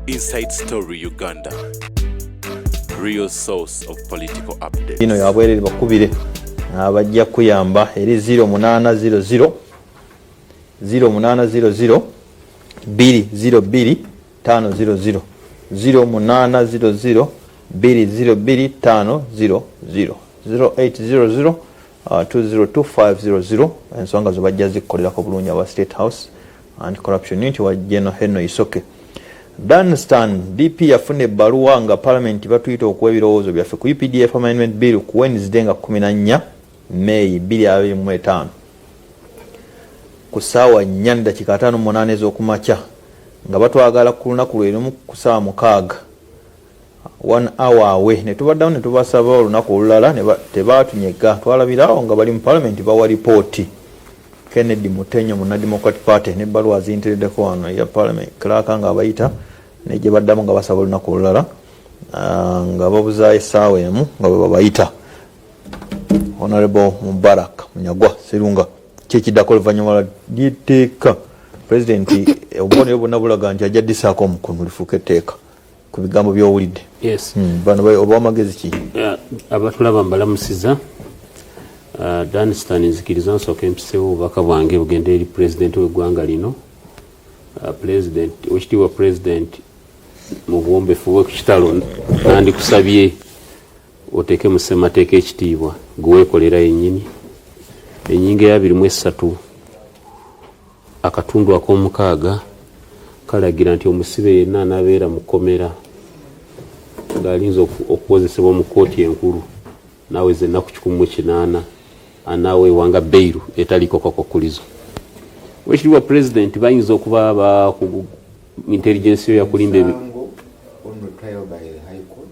Inside Story Uganda. Real source of political updates. Ino yabwerere bakubire abajja kuyamba eri 0800 0800 202 500, 0800 202 500, 0800 202 500. Ensonga zo bajja zikukolerako bulungi aba State House Anti Corruption Unit wa General Henry Isoke. Danstan DP yafuna ebbaluwa nga Parliament batuyita okuwa ebirowoozo byaffe ku UPDF Amendment Bill ku Wednesday nga 14 May 2025 ku ssaawa 4:58 ez'okumakya, nga batwagala ku lunaku lwe lumu ku ssaawa 6, one hour away. Ne tubaddamu ne tubasaba olunaku olulala, tebaatunyega. Twalabirawo nga bali mu Parliament bawa ripooti. Kennedy Mutenyo, munna Democratic Party, nebbaluwa zintereddeko wano eya Parliament clerk nga abayita, negye baddamu nga basaba olunaku olulala, nga babuzaayo essaawa emu nga bwe babayita. Honorable Mubarak Munyagwa Serunga, kyekiddako oluvannyuma lwa lyetteeka Pulezidenti, obubonero bwonna bulaga nti ajja ddisaako omukono lifuuka etteeka, ku bigambo by'owulidde? Yes. Bano oba amagezi ki? Abatulaba mbalamusiza. Danstan, nzikiriza nsooka empisewo obubaka bwange bugende eri Pulezidenti w'eggwanga lino. President, wekitiibwa President, mu buwombefu bwekitalo nandikusabye oteeke mu ssemateeka ekitiibwa gweweekolera yennyini. Ennyingo eya 23 akatundu ak'omukaaga kalagira nti omusibe yenna anaabeera mu kkomera ng'alinza okuwozesebwa mu kkooti enkulu naaweza ennaku 180 anaaweebwanga bail etaliiko kakwakulizo. Wekitiibwa Pulezidenti, bayinza okuba ba intelligence yo yakulimba Musango on trial by the High Court.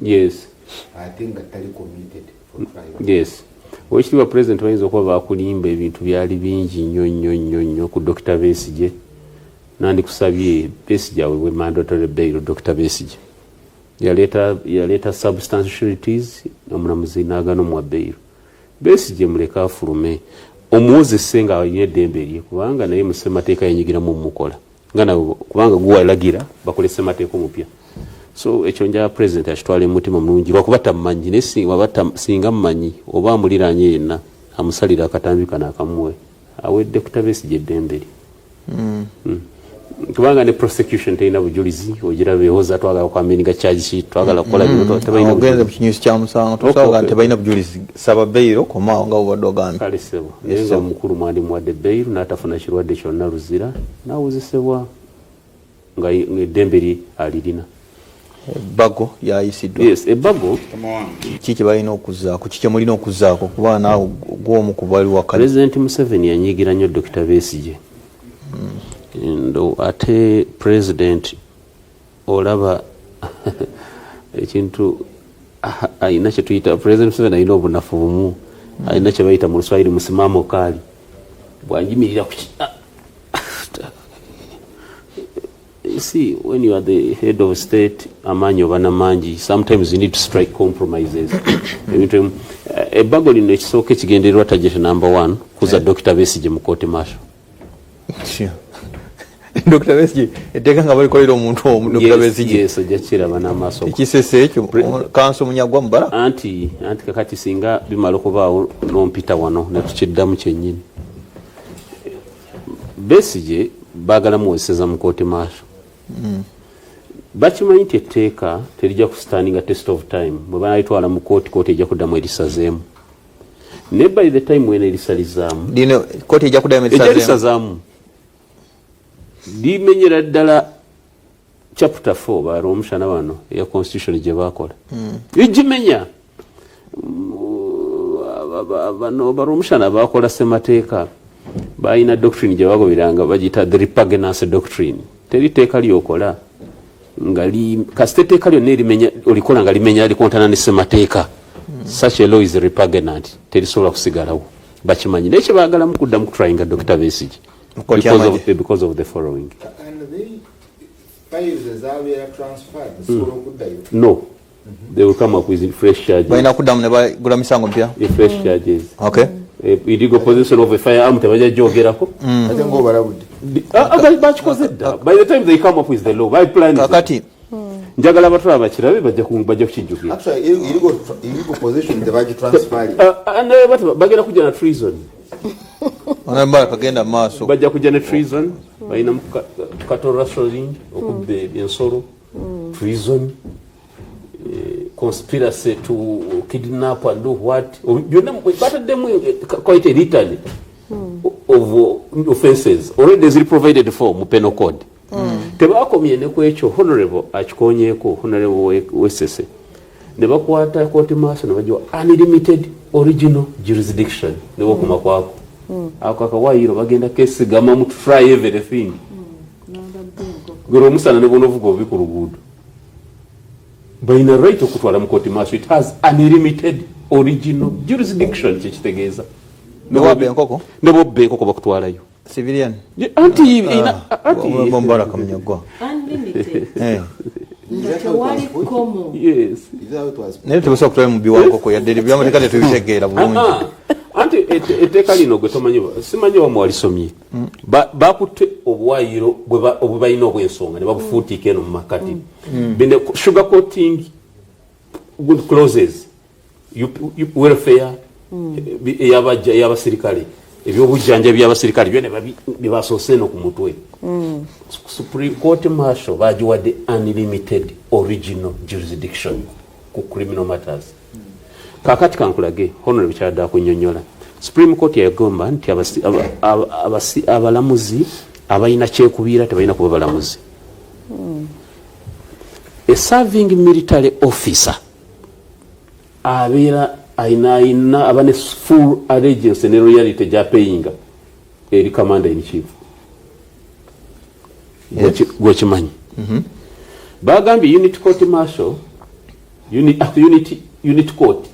Ate nga tali committed for trial. Yes, wekitiibwa Pulezidenti, bayinza okuba bakulimba ebintu byali bingi nnyo nnyo nnyo nnyo ku Dr Besigye. Nandikusabye Besigye aweebwe mandatory bail. Dr Besigye yaleeta substantial sureties, omulamuzi n'agaana omuwa bail. Besigye muleke afulume, omuwozese nga alina eddembe lye, kubanga naye mu ssemateeka yenyigiramu mumukola nga nawe, kubanga guwalagira bakole ssemateeka omupya. So ekyo njala President akitwale mu mutima mulungi, lwakuba tamumanyi, naye singa mumanyi oba amuliraanye yenna, amusalira akatambi kano akamuwe awedde kuta Besigye eddembe lye. Kubanga ne prosecution terina bujulizi, ogiraba ewoza twagala kwamendinga charge sheet, twagala kukola bino, tebalina Ogenze mu bujulizi. kinyusi kya musango, tosobola nti tebalina bujulizi. Saba bail, komaawo nga bwobadde ogambye. Kale sebo, naye nga omukulu mwandimuwadde bail n'atafuna kirwadde kyonna luzira, n'awozesebwa nga eddembe lye alirina. Ebbago lyayisiddwa. Yes, ebbago. Ki kye balina okuzzaako? Ki kye mulina okuzzaako, kuba naawe gw'omu ku bali wakati? President Museveni yanyiigira nnyo Dr Besigye. Ate President olaba ekintu alina kyetuyita, President Museveni alina obunafu bumu, alina kye bayita mu Luswayiri msimamo kali, bwanjimirira ku You see, when you are the head of state, amaanyi oba namangi, sometimes you need to strike compromises. Ebintu ebbago lino ekisooka ekigendererwa, target number one, kuza Dr Besigye mu kooti martial. Dr Besigye, etteeka nga balikolera omuntu omu, Dr Besigye? Yes, ojja kiraba n'amaaso go. Ekisese ekyo, kanso Munyagwa Mubala. Anti kakati singa bimala okubaawo nompita wano netukiddamu kyennyini. Besigye baagala muwozeseza mu kooti martial. Bakimanyi nti etteeka terijja kustandinga test of time. Bwe banalitwala mu kooti, kooti ejja kuddamu erisazeemu, naye by the time wena erisalizaamu Lino kooti ejja kuddamu ejja erisazeemu. Lisazaamu, limenyera ddala chapter 4 Barwomushana bano eya constitution gye bakola, igimenya. Bano Barwomushana bakola semateeka, balina doctrine gye bagoberanga, bagiyita the repugnance doctrine. Teri teeka lyokola nga kasita etteeka lyonna erimenya olikola nga limenya, likontana ne semateeka, such a law is repugnant, terisobola kusigalawo. Bakimanyi, naye kyebaagalamu kuddamu kutryinga Dr Besigye Mu kooti y'amagye. Because of the following. And they files ezabeera transferred zisobola okuddayo? No, they will come up with fresh charges. Balina kuddamu ne bagula misango mpya. Fresh charges. Illegal possession of a firearm tebajja gyogerako. Ate ngaobalabudde. Ah, ah, bakikoze dda. By the time they come up with the law, by plan. Kakati Njagala abatwala bakirabe, bajja kukijjukira. Actually, illegal possession tebagitransferring. Naye bagenda kujja na treason. Onambala kagenda maaso. Bajja kujja ne treason, balina cattle rustling, okubba ensolo, treason, conspiracy to kidnap and do what, byonna bataddemu quite a litany of offenses already ziri provided for mu penal code. Tebakomye ne ku ekyo, honorable akikonyeeko, honorable wesese, ne bakwata court martial ne bagiwa unlimited original jurisdiction. Ne bakoma kwako ako akawaayiro, bagenda kesigama mu try everything. Gwe omusana ne bonovuga obubi ku luguudo, balina right okutwala mu court martial. It has unlimited original jurisdiction, kyekitegeeza. Newabba enkoko? Ne bobba enkoko bakutwalayo. Civilian. Anti anti Mubaraka Munyagwa. Unlimited. Is Nga that how it tewali was put? kkomo. Yes. Is that how it was put? Naye tebasobola kutwala mubbi wa nkoko, yadde ebyamateeka tetubitegeera bulungi. Ah, anti etteeka lino gwe tomanyi, simanyi wamwe walisomye. Bakutte obuwaayiro obwe balina obw'ensonga ne babufuutiika eno mu makati. Bino sugar coating good clauses, welfare ey'abajja ey'abasirikale, ebyobujjanjabi by'abasirikale byo ne byebasoose eno ku mutwe. Supreme Court martial bagiwadde unlimited original jurisdiction ku criminal matters. Kakati kankulage honorable kyadde akunyonyola. Supreme Court yagamba nti abalamuzi abalina kyekubiira tebalina kuba balamuzi. A serving military officer abeera ayina aba ne full allegiance ne loyalty gyapeyinga eri commander in chief. Gwekimanyi bagambye unit court martial, unit court,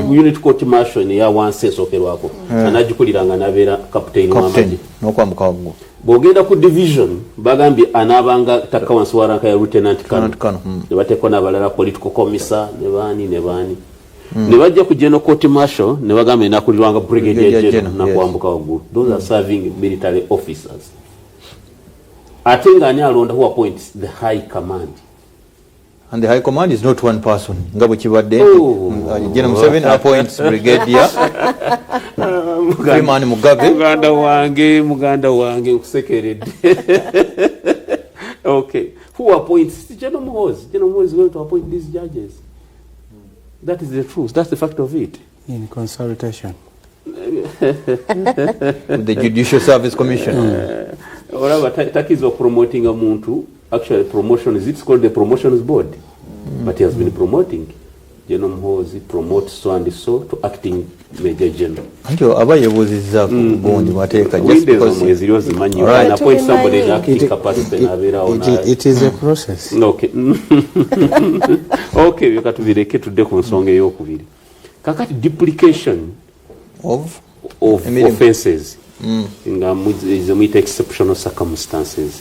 unit court martial neya wansi esookerwako, anagikuliranga nabeera captain Captain w'amagye. N'okwambuka waggulu. Bw'ogenda ku division, bagambye anaabanga takka wansi wa rank ya lieutenant colonel. Lieutenant colonel, Ne bateekwa n'abalala, political commissar ne baani ne baani, ne bajja ku general court martial ne bagamba enakulirwanga brigadier Brigadier general general, yes. nakwambuka waggulu. Those are serving military officers. Ate ng'ani alonda? Who appoints? The high command. And the high command is not one person, nga bwe kibadde nti Oh. General Museveni appoints Brigadier Freeman Mugabe. Muganda wange, muganda wange, nkusekeredde. Okay, who appoints? General Muhoozi. General Muhoozi is going to appoint these judges. That is the truth, that's the fact of it. In consultation. With the Judicial Service Commission. Olaba takiza okupromotinga muntu. Actually, promotion is, it's called the promotions board, but he has been promoting. General Muhoozi promotes so and so to acting major general. Anti aba yebuuzizza ku gundi mateeka just Windows because omwezi ozimanyi. All right. Can appoint somebody in Tubimanyi. acting capacity n'abeerawo. It is a process. Okay, beka tubireke, tudde ku nsonga eyokubiri. Kakati duplication of of Emirimu. offenses, nga ze muyita exceptional circumstances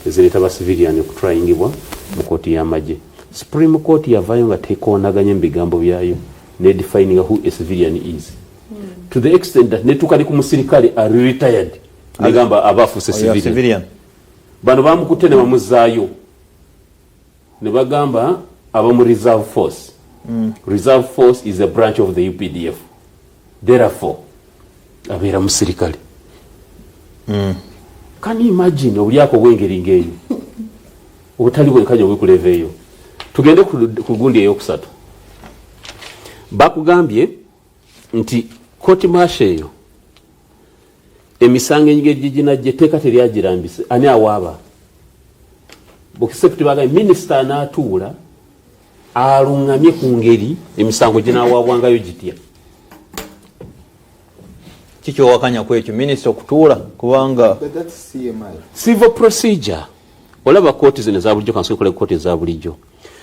ezireeta ba civilian okutryingibwa mu kooti y'amagye. Supreme Court yavaayo nga tekoonaganye mu bigambo byayo, nedefininga who a civilian is, to the extent that netuuka ne ku musirikale ali retired, negamba aba afuuse Oh, yeah, civilian. Civilian. Bano bamukutte ne bamuzaayo ne bagamba aba mu reserve force. Reserve force is a branch of the UPDF, therefore abeera musirikale. Can you imagine obulyako obwengeri ngaeyo, obutali bwenkanya obwekuleva eyo? Tugende ku gundi eyokusatu. Bakugambye nti court martial eyo, emisango engeri ginajja, etteeka teryagirambise ani awaaba, except bagambye minisita anaatuula aluŋŋamye ku ngeri emisango ginaawaabwangayo gitya. Kikyowakanya ku ekyo, minisita okutuula, kubanga But that's CMI. Civil procedure, olaba kooti zino eza bulijjo, kansoke kola kooti eza bulijjo,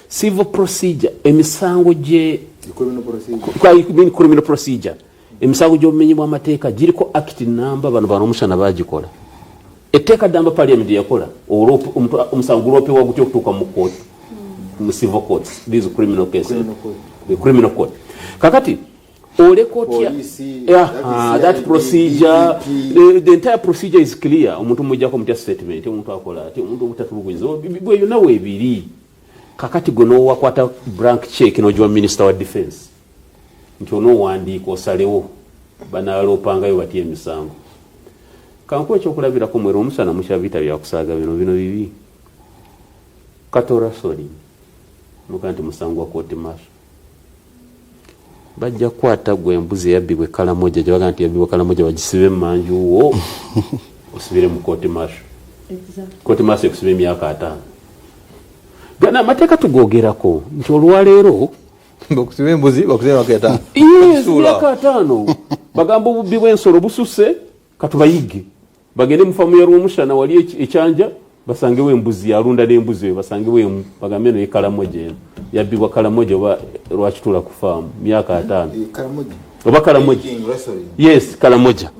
civil procedure, emisango gye The criminal procedure. I mean criminal procedure, emisango gy'obumenyi bw'amateeka giriko act namba. Bano bano omushana bagikola etteeka ddamba, parliament yakola omusango guloopewa gutya okutuuka mu kooti, mu civil courts, these criminal cases. Criminal court. The criminal court. Kakati oleka otya? Police, Aha, that that is procedure, DPP. the entire procedure is clear. Omuntu mujjako mutya statement, omuntu akola ati, omuntu obutatulugunyiza bwe yonna weebiri. Kakati gwe nowakwata blank check n'ogiwa minisita wa defense nti onoowandiika osalewo banaloopangayo batya emisango. Kankuwa ekyokulabirako, mwera omusana mukyabiyita byakusaaga, bino bibi. Kato wrestling muga nti musango gwa court martial, bajja kukwata gwe embuzi eyabbibwa ekalamoja gyebaga nti yabbibwa Kalamoja, bagisibe emanju wo osibire mu court martial. Court martial ekusiba emyaka 50. Gana amateeka tugogerako nti olwaleero Bakusiba embuzi, bakusiba emyaka 50. Yes, Suula. Myaka 50. Bagamba obubbi bw'ensolo bususse, katubayigge bagende mu famu ya Rwomushana wali ekyanja, basangewo embuzi alunda n'embuzi eyo, basangewo emu, bagambe eno ye Kalamoja, eno yabbibwa Kalamoja oba Lwakitula ku faamu, myaka 50. Kalamoja. Oba Kalamoja. Making wrestling. Yes, Kalamoja.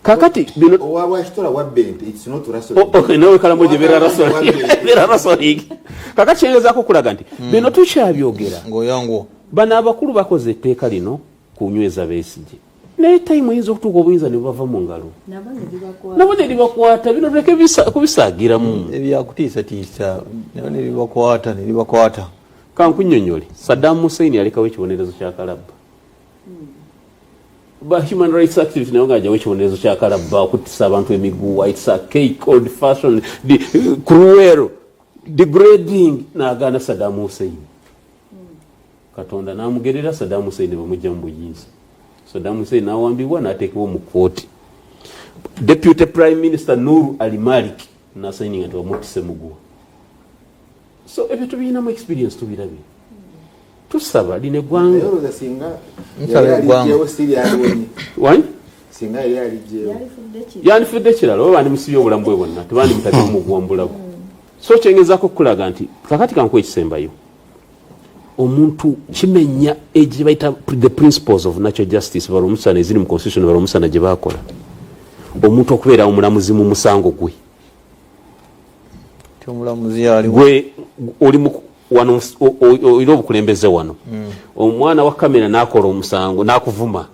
Kakati bino Owa Lwakitula wabba ente, it's not wrestling. Oh, okay, nawe Kalamoja ebeera wrestling. Wabba. Ebeera wrestling. Kakati kyengezaako okulaga nti bino tukyabyogera. Ng'oyanguwa. Bano abakulu bakoze etteeka lino kunyweza Besigye, naye time eyinza okutuuka obuyinza ne bubava mu ngalo nabo ne bibakwata. Nabo ne libakwata. Bino tuleke kubisaagiramu. Ebyakutiisatiisa nabo ne bibakwata, ne bibakwata. Kankunnyonnyole, Saddam Hussein yalekawo ekibonerezo kya kalabba. Ba human rights activist naye nga ajawo ekibonerezo kya kalabba, okuttisa abantu emiguwa, it's archaic, old fashion, the, cruel, degrading. N'agaana Saddam Hussein. Katonda n'amugerera Saddam Hussein ne bamujja mu buyinza. Saddam Hussein n'awambibwa n'ateekebwa mu kooti. Deputy Prime Minister Nur al-Malik n'asayininga nti bamuttise muguwa. So ebyo tubirinamu experience, tubirabye. Tusaba lino eggwanga Naye olowooza singa Nsaba yali eggwanga. aligyewo siri aliwonye? Wani? Singa yali aligyewo. Yalifudde ki? Yandifudde kirala, oba bandimusibye obulamu bwe bwonna, tebandimutaddemu muguwa mu bulago. So kyengezaako okukulaga nti kakati kankuwa ekisembayo, omuntu kimenya egye bayita the principles of natural justice, Balwomusana, eziri mu constitution Balwomusana gye bakola, omuntu okubeera omulamuzi mu musango gwe. Ti omulamuzi aliwo. Gwe oli wano olina obukulembeze wano, omwana wa kamera nakola omusango nakuvuma,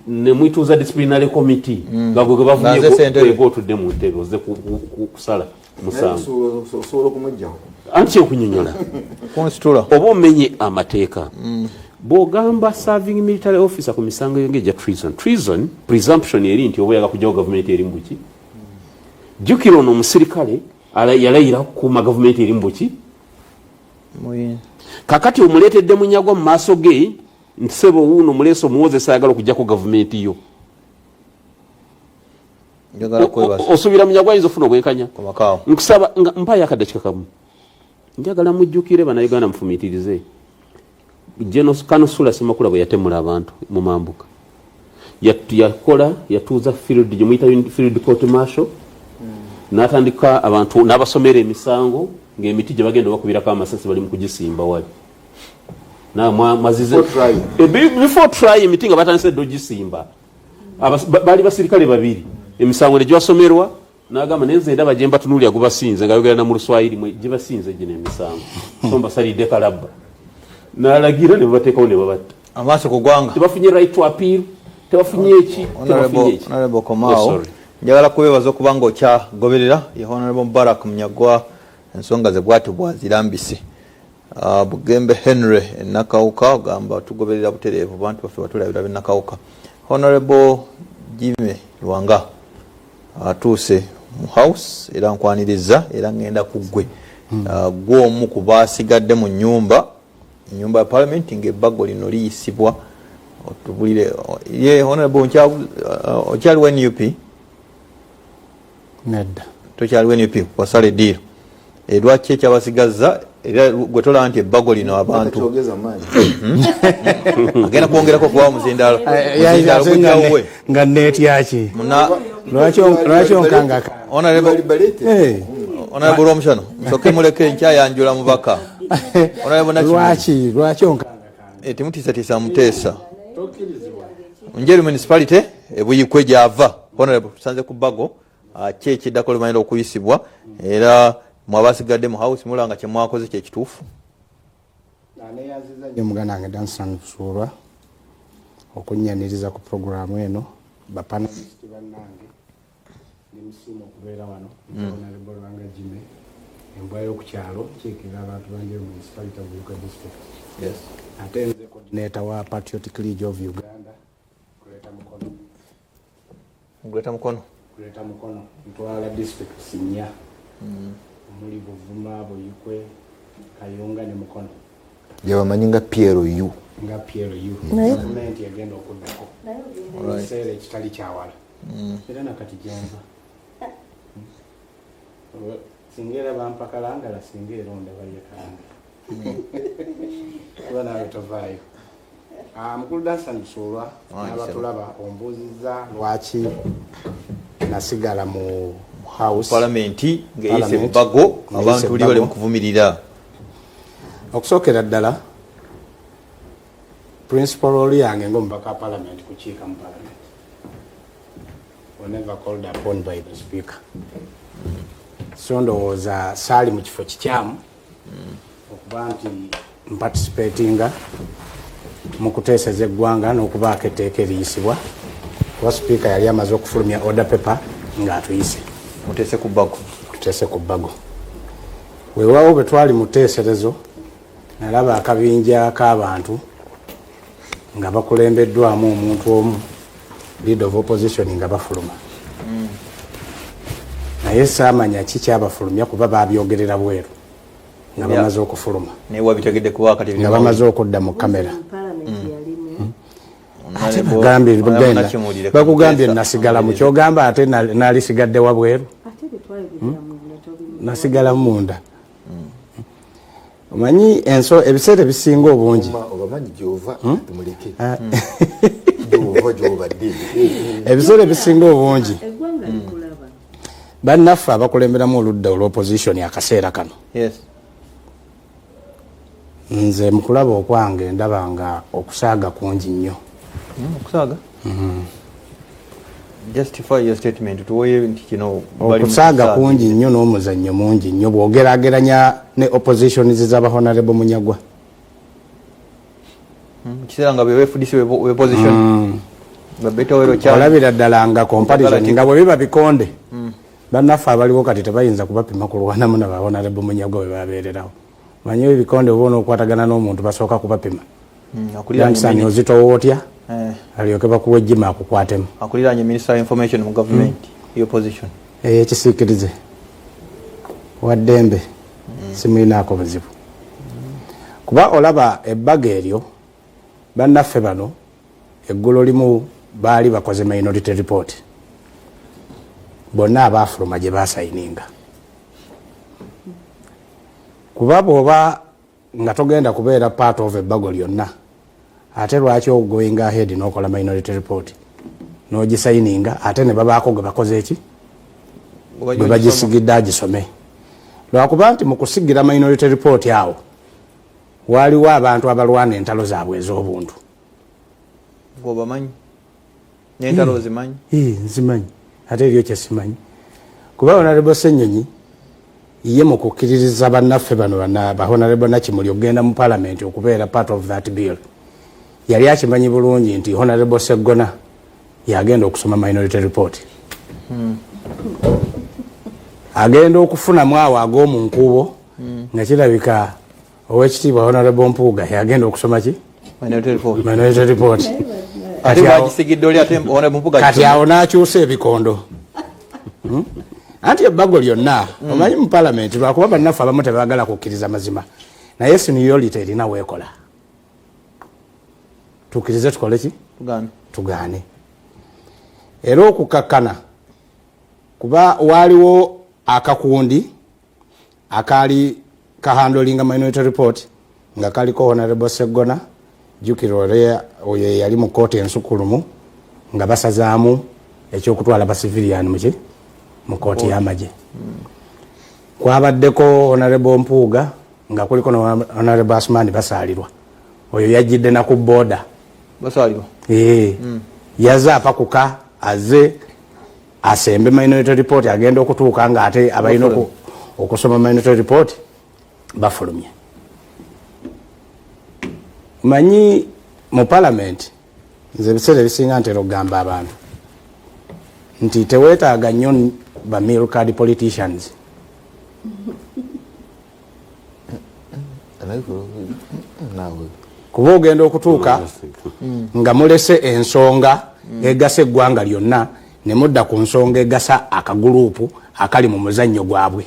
nemwituuza disciplinary committee nga gwe gwe Nga nze ssentebe. bavumye, otudde mu ntebe oze kusala Naye musango. Osobola okumugjawo. Anti kyekunyonyola Kunsitula. Oba omenye amateeka bw'ogamba serving military officer ku misango yonge egya treason. Treason presumption eri nti oba oyaga kugyawo gavumenti eri mubuki. Jjukira ono omusirikale yalayira kukuuma gavumenti eri mubuki. Muyinza. Kakati omuleetedde Munyagwa mu maaso ge nti sebo wuuno muleese omuwozesa ayagala okugjako gavumenti yo. Njagala kwebaza. Osuubira Munyagwa ayinza okufuna obwenkanya? Komakaawo. Nkusaba nga mpayo akadakika kamu, njagala mujjukire Bannayuganda, mufumiitirize. Colonel Sula Semakula bwe yatemula abantu mu mambuka, yakola yatuuza field gye muyita field court martial, n'atandika abantu n'abasomera emisango ng'emiti gye bagenda bakubirako amasasi bali mu kugisimba wali. Before trial. Before trial, emiti nga batandise dde ogisimba. Baali basirikale babiri, emisango ne gibasomerwa, n'agamba naye nze ndaba gye mbatunuulira gubasinze, ng'ayogera na mu Luswayiri, mwe gibasinze gino emisango, so mbasalidde kalabba. N'alagira ne babateekawo ne babatta. Amaaso ku ggwanga. Tebafunye right to appeal, tebafunye eki, tebafunye eki. Honorable Oh, Komaawo. sorry. Njagala kubebaza okuba nga okyagoberera. Ye Honorable Mubarak Munyagwa, ensonga ze bwati bwazirambise. Bugembe Henry Nakawuka ogamba tugoberera butereevu, bantu baffe batulabira b'Enakawuka. Honorable Jimmy Lwanga atuuse mu house era nkwaniriza, era ngenda ku ggwe. Gwe omu ku basigadde mu nyumba ya parliament ng'ebbago lino liyisibwa, otubulire ye honorable okyaliwo NUP? Nedda. Tokyaliwo NUP, wasala eddiiro. Lwaki ekyabasigazza, era gwe tolaba nti ebbago lino abantu Takyogeza maanyi. Agenda kwongerako kuba omuzindaalo, muzindaalo gujjawuwe. Nga neetyaki? Lwaki onkangaka? Honorable Honorable Rwomushana, nsooke muleke, nkyayanjula mubaka Honorable Nakimuli. Lwaki onkangaka? Timutiisatiisa muteesa. Njeru Municipality ebuyikwe gyava. Honorable, tusanze ku bbago. Ki ekiddako oluvannyuma okuyisibwa, era mwabasigadde mu house, mulaba nga kyemwakoze kyekituufu? Neyanziza nnyo muganda wange Dansan Busuulwa okunnyaniriza ku puroguramu eno. Ba panelist bannange, ndi musiimu okubeera wano. Honorable Lwanga Jimmy. Embwa y'okukyalo, nkiikirira abantu bangi mu municipality of Buikwe District. Yes. Ate nze coordinator wa Patriotic League of Uganda, Greater Mukono. Greater Mukono. Greater Mukono ntwala districts nnya, omuli Buvuma, Buikwe, Kayunga ne Mukono. Gyebamanyi nga PLU. Nga PLU, gavumenti egenda okuddako mu kiseera ekitali kyawala, era nakati gyenva. Singa era bampa Kalangala, singa era ondaba ye Kalangala, kuba naawe tovaayo. Mukulu Dansan Busuulwa n'abatulaba, ombuuzizza lwaki nasigala mu house. Palamenti ng'eyise Parliament. Ebbago Ng'eyise abantu li bali ebbago. mu kuvumirira. Okusookera ddala, principal role yange ng'omubaka wa parliament kukiika mu parliament whenever called upon by the speaker. So ndowooza saali mu kifo kikyamu okuba nti mparticipatinga mu kuteeseza eggwanga n'okubaako etteeka eriyisibwa, kuba sipiika yali amaze okufulumya order paper ng'atuyise. Muteese ku bbago. Tuteese ku bbago. Weewaawo, bwe twali mu tteeserezo, nalaba akabinja k'abantu nga bakulembeddwamu omuntu omu, leader of opposition, nga bafuluma, naye saamanya ki kyabafulumya, kuba babyogerera bweru nga bamaze okufuluma. Naye wabitegedde kuba kati Nga bamaze okudda mu kamera. Ate Honorable- bagambye Honorable genda Nakimulire bakugambye Kutesa. nasigala mu kyogamba, ate nalisigadde wabweru, nasigala munda. Omanyi enso ebiseera ebisinga obungi Obamanyi gyova, tumuleke gyova gyobadde. Ebiseera ebisinga obungi Eggwanga likulaba. bannaffe abakulemberamu oludda olw'opposition akaseera kano, nze mukulaba okwange ndaba nga okusaaga kungi nnyo. Okusaaga? Justify your statement, tuwoye nti kino bali mu Okusaaga kusaaga. kungi nnyo n'omuzannyo mungi nnyo bw'ogeraageranya ne oppositions z'aba Honorable Munyagwa. Kiseera nga be FDC be position babetowero kya Olabira ddala nga comparison Oyagala nga bwe biba bikonde, bannaffe abaliwo kati tebayinza kubapima kulwanamu na ba Honorable Munyagwa bwe babeererawo. Manyi ebikonde oba onookwatagana n'omuntu, basooka kubapima. Akuliranye Dansani, ozitowa otya? Alyoke bakuwa ejjima akukwatemu. Akuliranye minister of information mu government opposition. Ey'ekisiikirize waddembe, simulinaako buzibu, kuba olaba ebbaga eryo bannaffe bano eggulo limu baali bakoze minority report, bonna abaafuluma gye basayininga, kuba bw'oba nga togenda kubeera part of ebbago lyonna, ate lwaki ogoinga ahead n'okola minority report n'ogisayininga, ate ne babaako gwe bakoze eki bwe bagisigidde agisome? Lwakuba nti mu kusigira minority report awo waaliwo abantu abalwana entalo zaabwe ez'obuntu. Gwobamanyi n'entalo ozimanyi? Eh, nzimanyi, ate eryo kyesimanyi, kuba Honorable Ssenyonyi ye mu kukkiririza bannaffe bano ba Honorable Nakimuli okugenda mu parliament okubeera part of that bill, yali akimanyi bulungi nti Honorable Seggona yagenda okusoma minority report. Agenda okufunamu awo ag'omu nkuubo nga kirabika owekitiibwa Honorable Mpuuga yagenda okusoma ki? Minority report. Minority report. Ate Kati awo- bagisigidde oli, ate Honorable Mpuuga Kati agisome. awo n'akyusa ebikondo. Anti ebbago lyonna, omanyi mu palamenti, lwakuba bannaffe abamu tebaagala kukkiriza mazima, naye seniority erina weekola. Tukkirize tukole ki? Tugaane. Tugaane. Era okukakkana, kuba waaliwo akakundi akaali kahandlinga minority report nga kaliko Honorable Seggona, jjukira ole oyo eyali mu kooti ensukulumu nga basazaamu ekyokutwala bacivilian muki mu kooti y'amagye. Kwabaddeko Honorable Mpuuga nga kuliko ne Honorable Asumani Basaalirwa, oyo yajjidde na ku boda. Basaalirwa. Eh, yaze apakuka aze asembe minority report, agenda okutuuka nga ate abalina okusoma minority report bafulumye. Manyi mu parliament, nze ebiseera ebisinga ntera okugamba abantu nti teweetaaga nnyo ba meal card politicians. Kuba ogenda okutuuka nga mulese ensonga egasa eggwanga lyonna ne mudda ku nsonga egasa akaguluupu akali mu muzannyo gwabwe,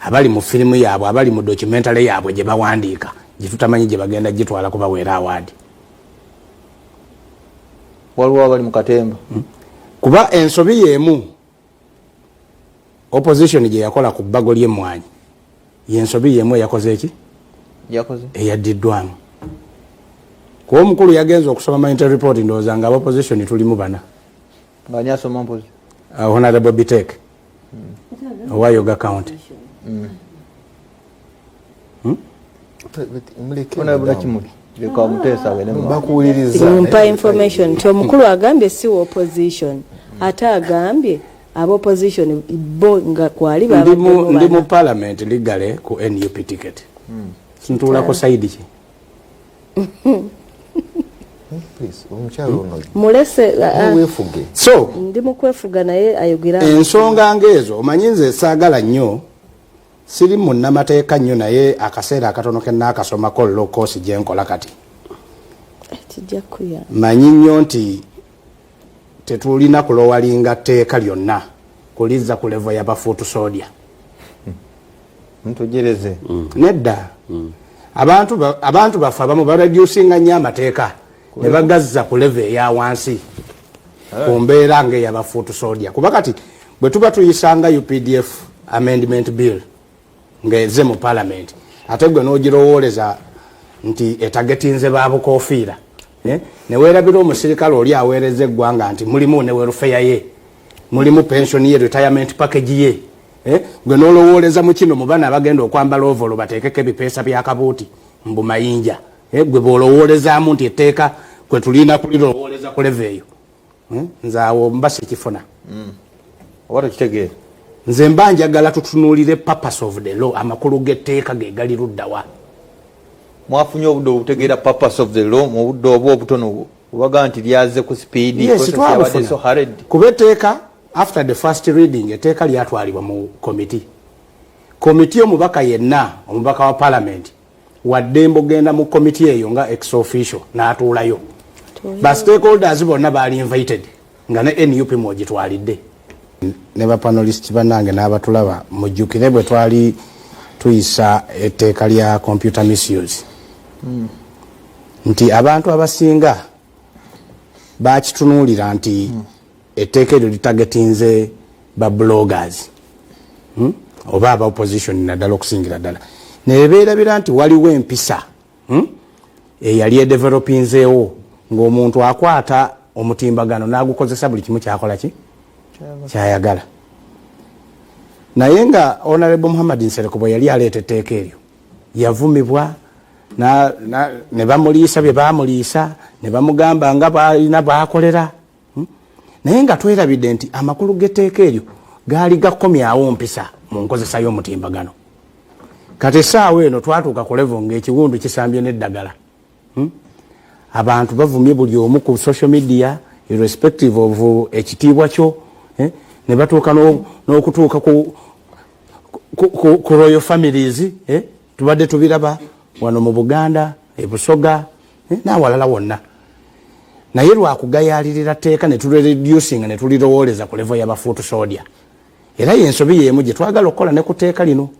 abali mu firimu yaabwe, abali mu documentary yaabwe gye bawandiika, gye tutamanyi gye bagenda gitwala kubaweera award. Waliwo abali mu katemba. Kuba ensobi y'emu opposition gye yakola ku bbago ly'emmwanyi, yensobi y'emu eyakoze eki yakoze eyaddiddwamu. Kuba omukulu yagenza okusoma minority report, ndowooza nga opposition tulimu bana. Nga ani asoma mpozi? Honorable Bitek owa Yoga County. Muleke. Honorable Nakimuli, leka Muteesa agende mu maaso. Bakuwuliriza. Mpa information nti omukulu agambye si wa opposition, ate agambye aba opposition bo nga kwali Ndi mu parliament legally ku NUP ticket, ntuulako side ki? Please, omukyalo ono. Mulese. Weefuge. So ndi mu kwefuga, naye ayogera. Ensonga ng'ezo, omanyi nze saagala nnyo, siri munnamateeka nnyo, naye akaseera akatono ke naakasomako law course gye nkola kati, Kijja kuyamba. Manyi nnyo nti tetulina kulowalinga tteeka lyonna kulizza ku level y'aba foot soldier. Ntugereze. Nedda, abantu baffe abamu bareducinga nnyo amateeka ne bagazza ku level eya wansi ku mbeera ng'eyaba foot soldier. Kuba kati bwe tuba tuyisanga UPDF Amendment Bill ng'eze mu parliament, ate gwe n'ogirowooleza nti etagetinze babukofiira, eh? Neweerabira omusirikale oli aweereza eggwanga nti mulimu ne welfare ye, mulimu pension ye, retirement package ye, eh? Gwe n'olowooleza mu kino mu bana abagenda okwambala overall bateekeko ebipeesa bya kabuuti mbu mayinja, eh? Gwe bw'olowoolezaamu nti etteeka kwe tulina kulirowooleza ku level eyo, eh? Nze awo mba sikifuna. Oba tokitegeera. Nze mba njagala tutunuulire purpose of the law, amakulu g'etteeka ge gali luddawa. Mwafunye obudde obutegeera purpose of the law mu budde obwo obutono obaga nti lyaze ku speed? Yes, process yabadde twabufuna. so hurried. Kuba etteeka, after the first reading, etteeka lyatwalibwa mu committee. Komiti, omubaka yenna, omubaka wa parliament waddembe ogenda mu komiti eyo nga ex officio n'atuulayo. Ba stakeholders bonna baali invited, nga ne NUP mwogitwalidde ne bapanelist bannange n'abatulaba. Mujjukire bwe twali tuyisa etteeka lya computer misuse, nti abantu abasinga bakitunuulira nti etteeka eryo litagetinze ba bloggers, Oba aba opposition naddala, okusingira ddala, nebeerabira nti waliwo empisa, Eyali edevelopinzeewo ng'omuntu akwata omutimbagano n'agukozesa buli kimu kyakola ki kyayagala. Naye nga Honorable Muhammad Nsereko bwe yali aleeta etteeka eryo, yavumibwa ne bamuliisa bye bamuliisa, ne bamugamba nga balina bakolera, Naye nga twerabidde nti amakulu g'etteeka eryo gaali gakomyawo mpisa mu nkozesa y'omutimbagano. Kati essaawa eno twatuuka ku level ng'ekiwundu kisambye n'eddagala, Abantu bavumye buli omu ku social media irrespective of ekitiibwa kyo, eh? Ne batuuka n'okutuuka ku royal families, eh? Tubadde tubiraba wano mu Buganda, ebusoga, eh? N'awalala wonna. Naye lwakugayalirira tteeka ne tulireducinga ne tulirowooleza ku level y'aba foot soldier. Era yensobi y'emu gye twagala okukola ne ku tteeka lino,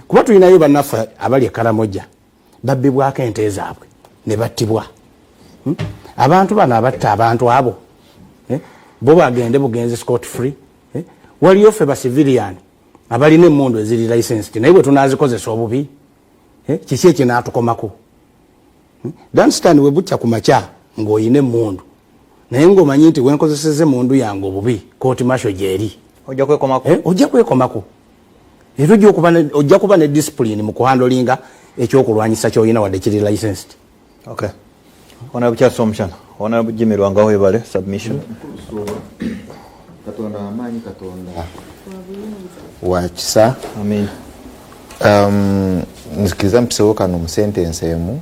kuba tulinayo bannaffe abali e Karamoja babbibwako ente zaabwe ne battibwa. Abantu bano abatta abantu abo, eh? Bo bagende bugenzi scot free, eh? Waliyo ffe ba civilian abalina emundu eziri licensed, naye bwe tunazikozesa obubi, eh? Kiki ekinaatukomako? Danstan, we bukya ku makya ng'oyina emundu, naye ng'omanyi nti wenkozeseza emundu yange obubi, court martial gyeri. Ojja kwekomako. Eh, ojja kwekomako, era ojja kuba ne discipline mu kuhandlinga ekyokulwanyisa kyolina wadde kiri licensed. Okay, Honorable Charles Omushana, Honorable Jimmy Lwanga, webale submission. Katonda wamaanyi, Katonda wa kisa. Amin. Nzikiriza mpisewo kano mu sentence emu.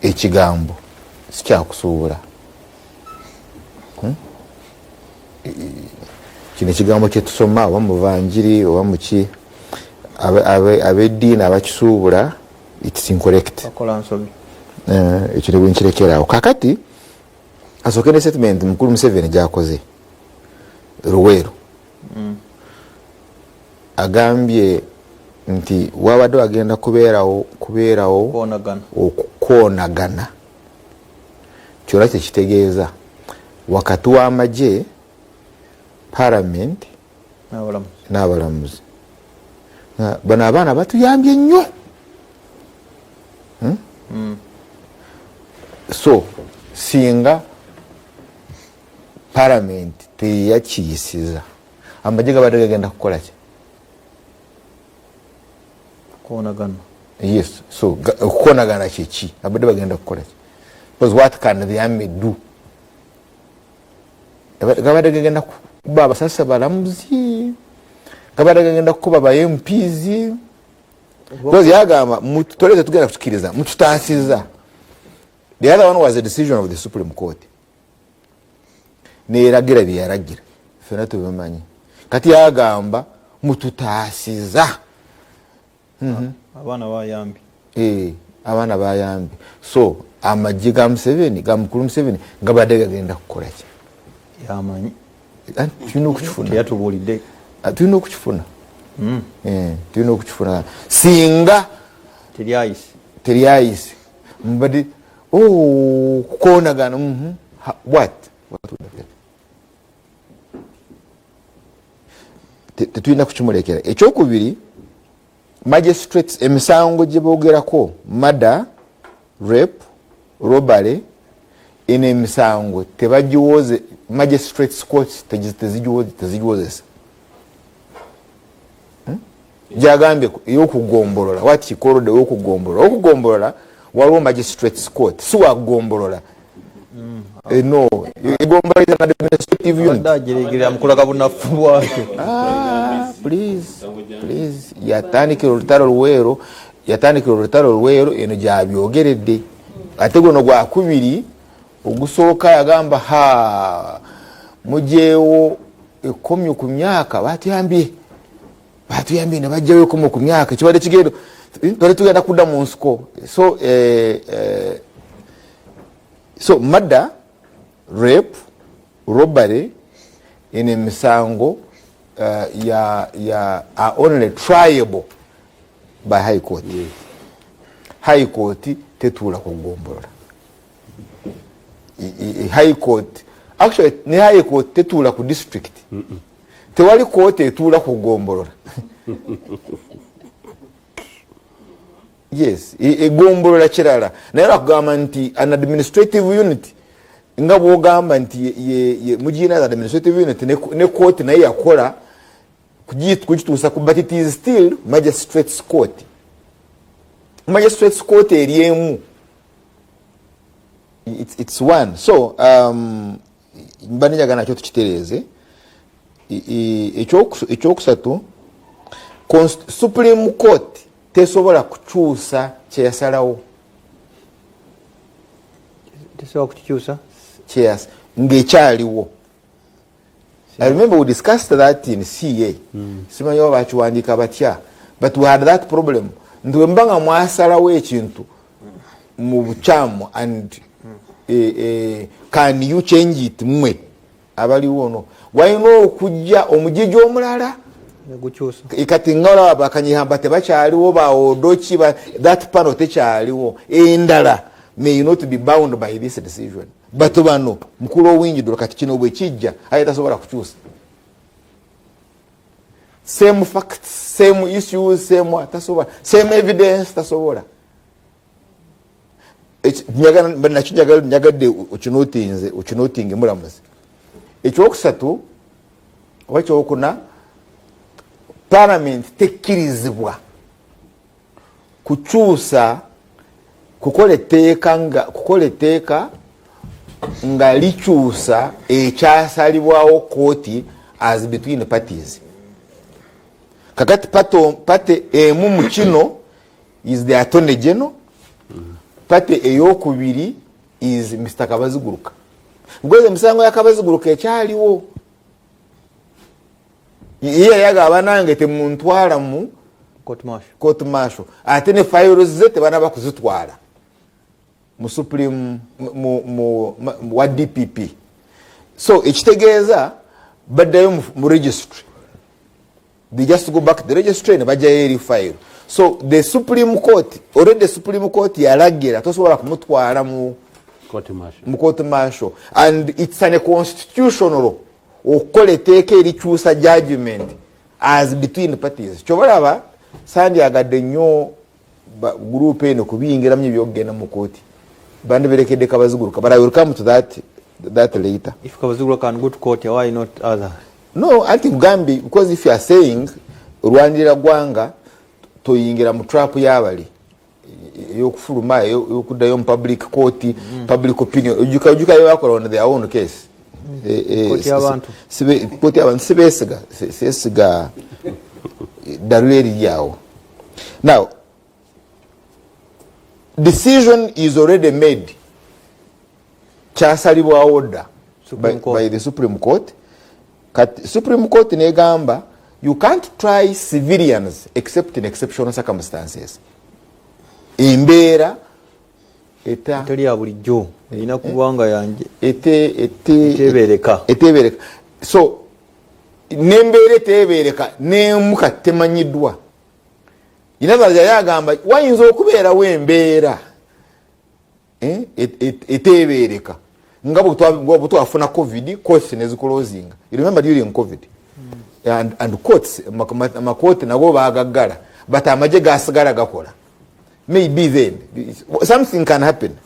Ekigambo sikyakusuubula. Kino ekigambo kyetusoma oba muvanjiri oba muki. Ab'eddiini abakisuubula, it's incorrect. Bakola nsobi. Ekyo nebwenkirekerawo. Kakati asooke ne statement mukulu Museveni gyakoze Luweero. Agambye nti wabadde wagenda kubeerawo Kukoonagana. okukoonagana, kyonna kyekitegeeza, wakati w'amagye, parliament n'abalamuzi. N'abalamuzi. Bano abaana batuyambye nnyo. Hmm? So singa parliament teyakiyisiza, amagye gabadde gagenda kukola ki? Kukoonagana. Yes, so okukoonagana kyeki? Abadde bagenda kukola ki? Because what can the army do? Gabadde gagenda kuba abasasa balamuzi, gabadde gagenda kukuba ba MPs, because yagamba tole tetugenda kutukiriza, mututaasiza. The other one was a decision of the Supreme Court, neragira byeyaragira, fena tubimanyi. Kati yagamba mututaasiza. Abaana bayambye. Eh, abaana bayambye. So amagye ga Museveni, ga mukulu Museveni, gabadde gagenda kukola ki? Yamanyi. Anti tulina okukifuna. Teyatubuulidde. Ah, tulina okukifuna. Eh, tulina okukifuna singa teryayise. Teryayise, mbadde, oh, kukoonagana. What would have happened? Tetulina kukimulekera. Ekyokubiri, magistrates, emisango gye boogerako, murder, rape, robbery, eno emisango tebagiwoze magistrates courts, tezigiwozesa. Gyagambye eyokugombolola, what he called eyokugombolola. Okugombolola waliwo magistrates court, si wagombolola. No, egombolola is an administrative unit. Abadde agiregerera mukulaga bunafu bwakyo. Ah, please, please. Yatandikira olutalo Luweero, yatandikira olutalo Luweero, eno gyabyogeredde. Ate guno gwakubiri. Ogusooka yagamba, ha, mujeewo ekkomyo ku myaka, batuyambye, batuyambye ne bajjawo ekkomo ku myaka, kibadde kigendo, twali tugenda kudda mu nsiko. So so murder, rape, robbery, eno emisango ya are only triable by high court. High court tetuula kugombolola. High court, actually ne high court tetuula ku district. Tewali kooti etuula ku gombolola. Yes, egombolola kirala, naye bakugamba nti an administrative unit, nga bwogamba nti mugina administrative unit, ne kooti naye yakola kugituusa ku, but it is still magistrates court. Magistrates court eri emu. It's one. So mba njagala nakyo tukitereeze. Ekyokusatu, Supreme Court tesobola kukyusa kyeyasalawo. Tesobola kukikyusa. Kyeyas ng'ekyaliwo. I remember we discussed that in CA. Simanyi oba bakiwandiika batya, but we had that problem nti wemba nga mwasalawo ekintu mu bukyamu and can you change it? Mmwe abaliwo no walina okujja omugigi omulala. Negukyusa. Kati nga olaba bakanyihamba tebakyaliwo, baodoki, that panel tekyaliwo. Endala may not be bound by this decision, but bano mukulu owingi. Kati kino bwe kijja, aye tasobola kukyusa. Same facts, same issues, same, tasobola, same evidence, tasobola. Nakyo njagadde okinotinze, okinotinge mulamuzi. Ekyokusatu oba kyokuna, parliament tekkirizibwa kukyusa, kukola etteeka nga kukola etteeka nga likyusa ekyasalibwawo kooti as between parties. Kakati party emu mu kino is the attorney general, party eyokubiri is Mr Kabaziguruka, because emisango ya Kabaziguruka ekyaliwo. Ye yagaba, nange temuntwala mu Court martial. Court martial, ate ne files ze tebanaba kuzitwala mu supreme mu wa DPP. So ekitegeeza baddayo mu registry. They just go back to the registry ne bajjayo eri file. So the Supreme Court already, Supreme Court yalagira tosobola kumutwala mu Court martial. Mu court martial, and it's an constitutional okukola etteeka erikyusa judgment as between parties. Kyobalaba sandyagadde nnyo group eno kubiyingiramu ebyokugenda mu kooti, bandiberekedde Kabaziguruka, but I will come to that later. If Kabaziguruka can go to court, why not others? No, anti nkugambye, because if you are saying olwanirira gwanga, toyingira mu trap y'abali eyokufuluma, eyokuddayo mu public court, public opinion. Ojuka bakola on their own case. Kooti y'abantu. Kooti y'abantu sibeesiga, sesiga ddalu eriri awo. Now decision is already made, kyasalibwawo dda Supreme Court. By the Supreme Court. Kati Supreme Court negamba you can't try civilians except in exceptional circumstances, embeera eta Etali ya bulijjo, erina kubanga yanje ete etebeereka. Etebeereka. So nembeera etebeereka nemu kati temanyiddwa. Inazaza yali agamba wayinza okubeerawo embeera etebeereka nga bwe twafuna COVID, courts neziclosinga. You remember during COVID and courts, amakooti nago bagaggala, but amagye gasigala gakola. Maybe then something can happen,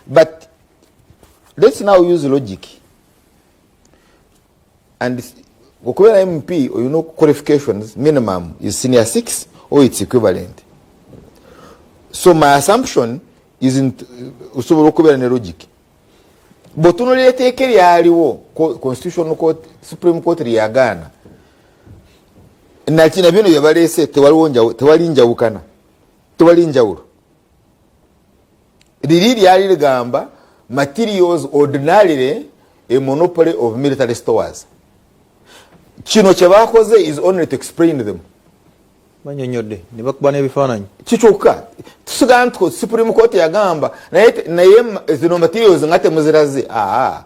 but let's now use logic. And okubeera MP olina qualifications, minimum is senior 6 or its equivalent. So my assumption isn't osobola okubeera ne logic bw'otunuulira etteeka eryaliwo, Constitutional Court, Supreme Court lyeyagaana, nakina bino byebaleese, tewali njawukana, tewali njawulo. Liri lyali ligamba materials ordinarily a monopoly of military stores. Kino kyebakoze is only to explain them. Banyonyodde ne bakuba n'ebifaananyi. Kikyokka tusigala nti Supreme Court yagamba naye zino materials nga temuziraze. Aa,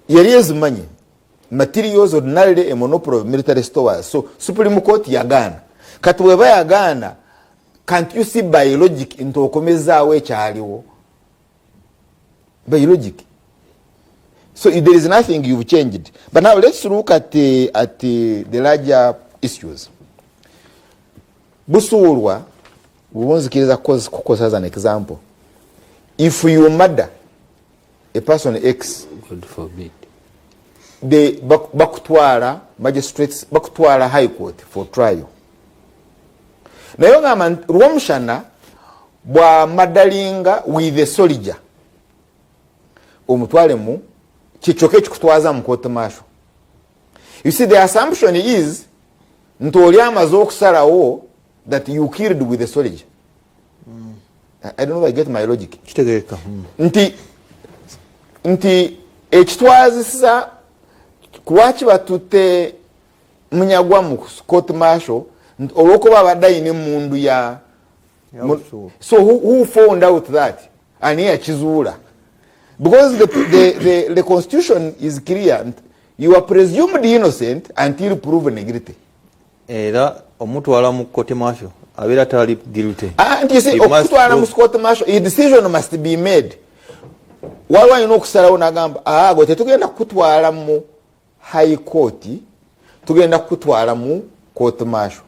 yali ezimanyi, materials ordinarily a monopoly of military stores. So Supreme Court yagaana. Kati bweba yagaana, can't you see by logic nti okomezaawo ekyaliwo by logic? So there is nothing you've changed. But now let's look at the larger issues. Busuulwa, bwonzikiriza kukozesa as an example, if you murder a person X, God forbid. Bakutwala magistrates, bakutwala High Court for trial. Naye ogamba nti Rwomushana bwamurdering'a with a soldier, omutwale mu kikyokka ekikutwaza mu court martial. You see, the assumption is nti oli amaze okusalawo that you killed with a soldier. I don't know if I get my logic. Kitegeeka. Nti ekitwazisa lwaki batutte Munyagwa mu court martial, nti olwokuba abadde ayina emundu ya Ya Busuulwa. So who found out that? Ani yakizuula? Because the constitution is clear nti you are presumed innocent until proven guilty. Era omutwala mu court martial abeera tali guilty. Ah, nti you see, He must okutwala mu court martial, a decision must be made. Waliwo alina okusalawo nagamba, "Ah, gwe tetugenda kukutwala mu High Court, tugenda kukutwala mu court martial."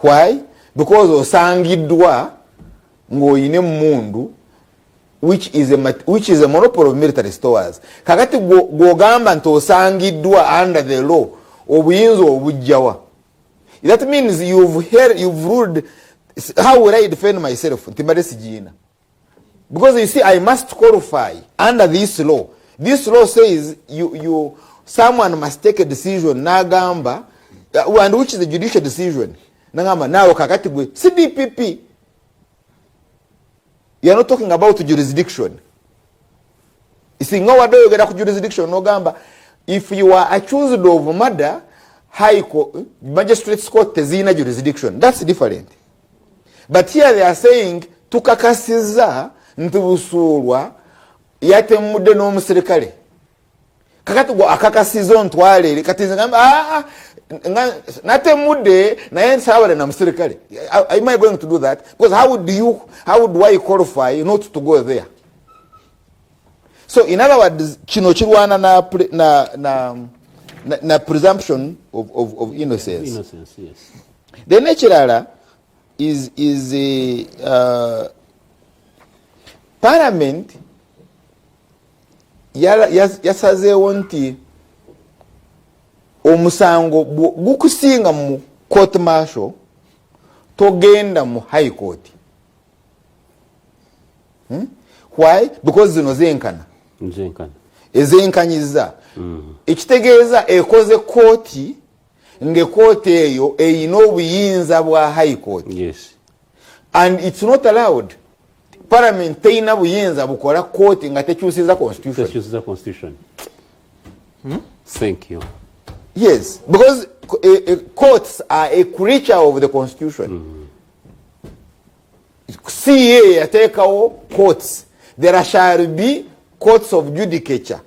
Why? Because osangiddwa ng'oyina emundu which is a monopoly of military stores. Kakati gwogamba nti osangiddwa, under the law obuyinza obujjawa? That means you've ruled. How will I defend myself nti mbadde sigiina? Because you see, I must qualify under this law. This law says you someone must take a decision nagamba, and which is a judicial decision, nagamba naawe kakati gwe CDPP. You are not talking about jurisdiction. Singa wadde oyogera ku jurisdiction nogamba if you are accused of murder, High court, magistrates court tezirina jurisdiction. That's different. But here they are saying tukakasiza nti Busuulwa yatemudde n'omusirikale. Kakati gwe akakasiza ontwale eri, kati nze ngamba, "Ah, ah, natemudde naye nsaabale na musirikale." Am I going to do that? Because how do I qualify not to go there? So in other words, kino kirwana na presumption of innocence. Innocence, yes. Then ekirala is parliament yasazeewo nti omusango gukusinga mu court martial, togenda mu high court. Why? Because zino zenkana. Nzenkana. Ezenkanyiza, ekitegeeza ekoze kooti ngaekooti eyo eyina obuyinza bwa high court. And it's not allowed. Parliament teyina buyinza bukola kooti nga tekyusiza constitution. Tekyusiza constitution. Thank you. Yes, because courts are a creature of the constitution. Ca yateekawo courts. There shall be courts of judicature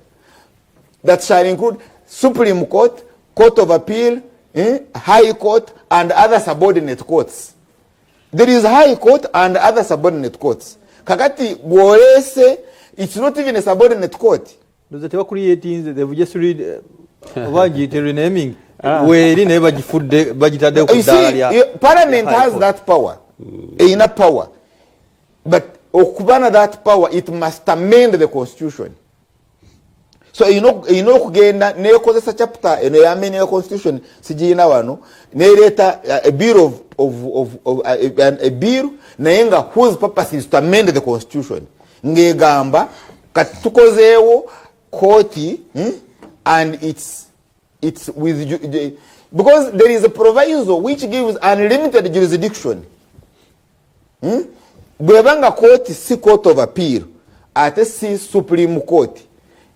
that shall include Supreme Court, Court of Appeal, High Court and other subordinate courts. There is High Court and other subordinate courts. Kakati bwolese, it's not even a subordinate court. Ndoza tebacreatinze, they've just read, oba giyite renaming, weeri naye bagifudde, bagitadde ku You see, ddaala lya parliament High has Court. That power, erina power, but okuba na that power, it must amend the constitution. So erina okugenda nekozesa chapter eno yamending constitution, sigirina wano, nereeta a bill of a bill, naye nga whose purpose is to amend the constitution, ng'egamba kati tukozeewo kooti, And it's with because there is a proviso which gives unlimited jurisdiction. Bweba nga kooti si Court of Appeal ate si Supreme Court,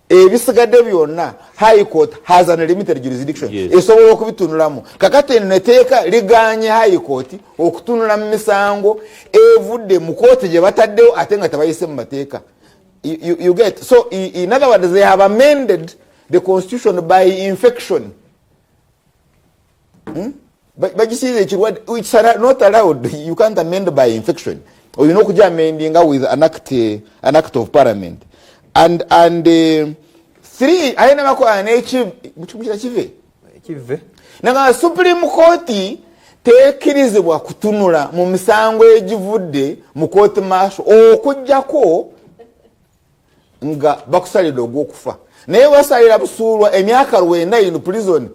ebisigadde byonna High Court has unlimited jurisdiction. Esobola okubitunulamu. Kakati eno eteeka liganye High Court okutunula mu misango evudde mu kooti gye bataddewo ate nga tebayise mu mateeka. You get? So in other words, they have amended the constitution by infection. Bagisiize ekirwadde. It's not allowed. You can't amend by infection. Olina okuja amendinga with an act of parliament. And three, ayina bakola nekira kive. Kive. Nanga Supreme Court tekirizibwa kutunula mu misango egivudde mu court martial okugjako nga bakusalidde ogwokufa, naye basalira Busuulwa emyaka 90 in prison.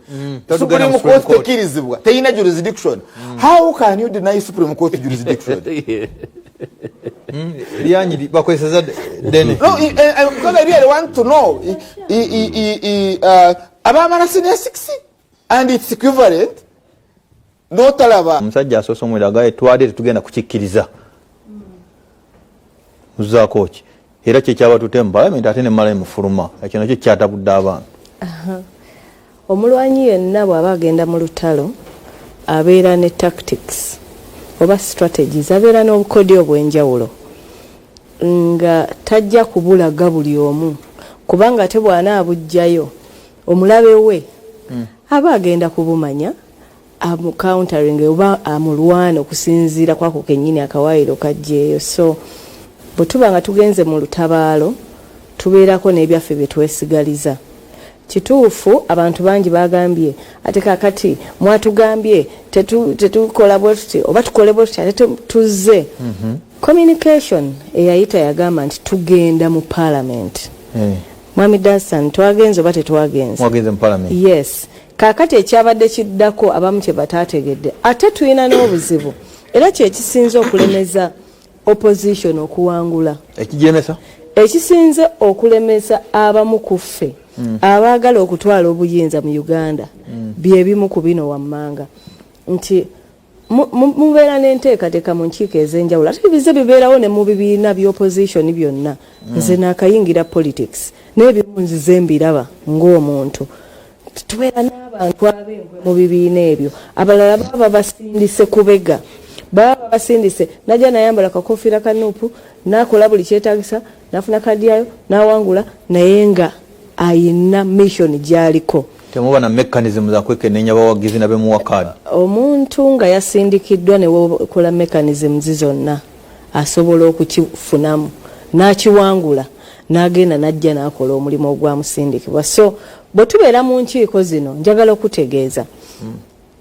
Totugenda mu Supreme Supreme Court Court. tekirizibwa, teyina jurisdiction. How can you deny Supreme Court jurisdiction? Lyanyi bakozeseza ddene. No, because I really want to know. Abamala senior six and its equivalent notalaba. Omusajja asoose omwera agaye twali tetugenda kukikkiriza, muzaako ki? Era kyekyabatutte mu palamenti ate nemala emufuluma, ekyo nakyo kyatabudde abantu. Omulwanyi yenna bw'aba agenda mu lutalo abeera ne tactics oba strategies, abeera n'obukodyo obw'enjawulo nga tajja kubulaga buli omu, kubanga ate bw'anaabuggyayo omulabe we aba agenda kubumanya, amucountering oba amulwana okusinziira kwako kennyini akawaayiro kajjeeyo. So bwe tuba nga tugenze mu lutabaalo, tubeerako n'ebyaffe bye twesigaliza. Kituufu, abantu bangi bagambye ate kakati mwatugambye tetukola bwe tuti oba tukole bwe tuti, ate tuzze. Communication eyayita yagamba nti tugenda mu parliament. Mwami Dasan, twagenze oba tetwagenze? Mwagenze mu parliament. Yes. Kaakati ekyabadde kiddako, abamu kye bataategedde, ate tulina n'obuzibu, era kyekisinze okulemeza opposition okuwangula. Ekigiremesa? Ekisinze okulemesa abamu ku ffe abaagala okutwala obuyinza mu Uganda byebimu ku bino wammanga, nti mubeera n'enteekateeka mu nkiiko ez'enjawulo, ate bize bibeerawo ne mu bibiina by'opposition byonna. Nze naakayingira politics, naye ebimu nzize mbiraba ng'omuntu. Tubeera n'abantu ab'enkwe mu bibiina ebyo. Abalala baba babasindise kubega, baba babasindise, najja nayambala kakofiira ka NUP, nakola buli kyetagisa, nafuna kadi yayo, nawangula, naye nga ayina mission gyaliko. Temuba na mechanism za kwekenneenya bawagizi nabemuwa kaadi? Omuntu nga yasindikiddwa, newokola mechanisms zonna, asobola okukifunamu n'akiwangula, n'agenda n'ajja n'akola omulimu ogwamusindikibwa. So bwe tubeera mu nkiiko zino, njagala okutegeeza,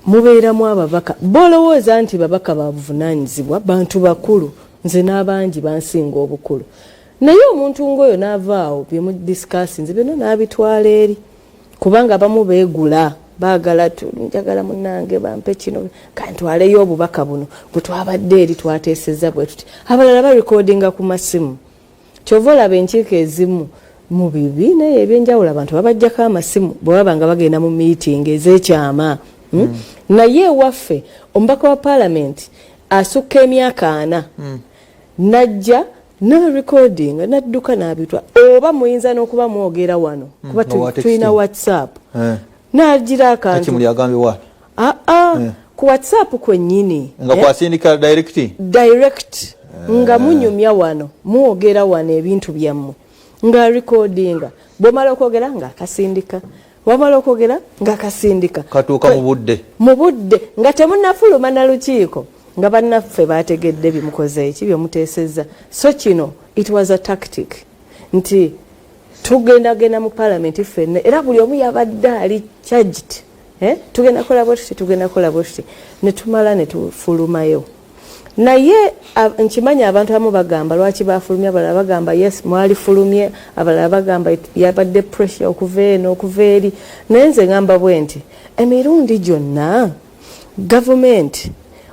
mubeeramu ababaka bolowooza nti babaka babuvunaanyizibwa, bantu bakulu, nze n'abangi bansinga obukulu, naye omuntu ng'oyo n'avaawo, byemudiscussinze byonna n'abitwala eri, kubanga abamu beegula, baagala, njagala munange bampe kino, kantwaleyo obubaka buno bwe twabadde eri twateeseza bwe tuti. Abalala barecordinga ku masimu. Kyova olaba enkiiko ezimu mu bibiina ebyenjawulo abantu babajjako amasimu bwe baba nga bagenda mu meeting ez'ekyama. Naye ewaffe omubaka wa paalamenti asukka emyaka 40 najja narecordinga, nadduka n'abitwa, oba muyinza n'okuba mwogera wano kuba tulina WhatsApp nagira akantu. Aa, ku WhatsApp kwennyini. Nga kwasindika direct? Direct, nga munyumya wano, mwogera wano ebintu byammwe, nga recordinga. Bwomala okwogera nga akasindika, wamala okwogera nga akasindika. Katuuka mu budde. Mu budde, nga temunafuluma na lukiiko, nga bannaffe bategedde bimukoze eki byemuteesezza. So kino it was a tactic nti tugendagenda mu palamenti ffenna, era buli omu yabadde ali charged, eh? Tugenda kukola bwe tuti, tugenda kukola bwe tuti, ne tumala ne tufulumayo. Naye nkimanyi abantu abamu bagamba lwaki bafulumye, abalala bagamba yes, mwalifulumye, abalala bagamba yabadde pressure okuva eno, okuva eri. Naye nze ngamba bwe nti emirundi gyonna gavumenti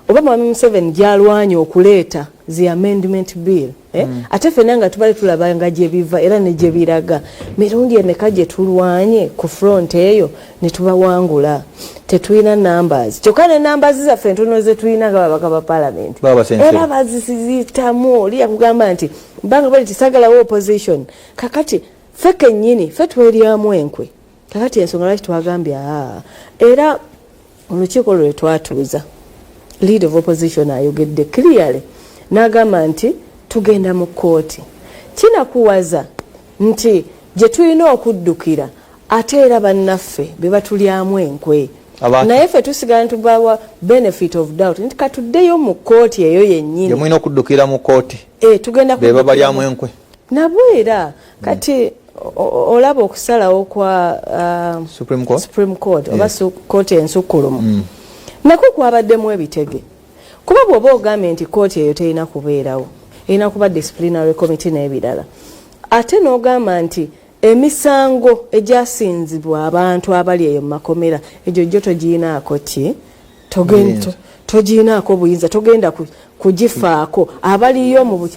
oba mwami Museveni gyalwanye okuleeta zi amendment bill, eh? Ate fenna nga tubale tulaba nga gye biva era ne gye biraga, mirundi emeka gye tulwanye ku front eyo ne tubawangula? Tetulina numbers, kyokka ne numbers zaffe entono ze tulina nga babaka ba parliament era bazisizitamu. Oli yakugamba nti mbanga bali tisagalawo opposition. Kakati ffe kennyini ffe tweryamu enkwe. Kakati ensonga lwaki twagambye aa, era olukiiko lwe twatuuza, leader of opposition ayogedde clearly n'agamba nti tugenda mu kkooti. Kinakuwaza nti gye tulina okuddukira, ate era bannaffe be batulyamu enkwe, naye ffe tusigala ntubawa benefit of doubt nti katuddeyo mu kkooti eyo yennyini. Mulina okuddukira mu kkooti? E, tugenda. Be babalyamu enkwe. Nabo era kati olaba okusalawo kwa Supreme Court, Supreme Court oba kooti ensukkulumu nako kwabaddemu ebitege, kuba bw'oba ogambye nti kooti eyo terina kubeerawo, erina kuba disciplinary committee n'ebirala, ate n'ogamba nti emisango egyasinzibwa abantu abali eyo mu makomera egyo gyo togiinaako ki, togiinaako buyinza, togenda kugifaako abaliyo mu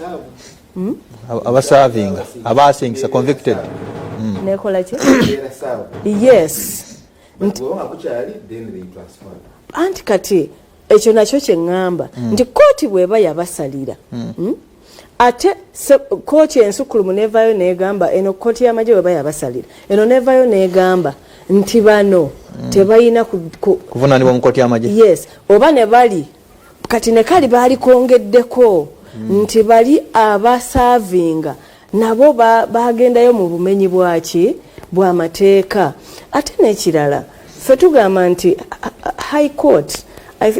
Abaservinga, abasingisa, convicted. Nekola ki? Yes, anti kati ekyo nakyo kyeŋŋamba nti kooti bw'eba yabasalira, Ate kooti ensukkulumu nevayo negamba, eno kooti y'amagye bweba yabasalira, eno nevayo negamba nti bano tebalina kuvunanibwa mu kooti y'amagye. Yes, oba ne bali kati ne kali baali kongeddeko nti bali abaservinga nabo bagendayo mu bumenyi bwaki bw'amateeka. Ate n'ekirala, ffe tugamba nti high court, I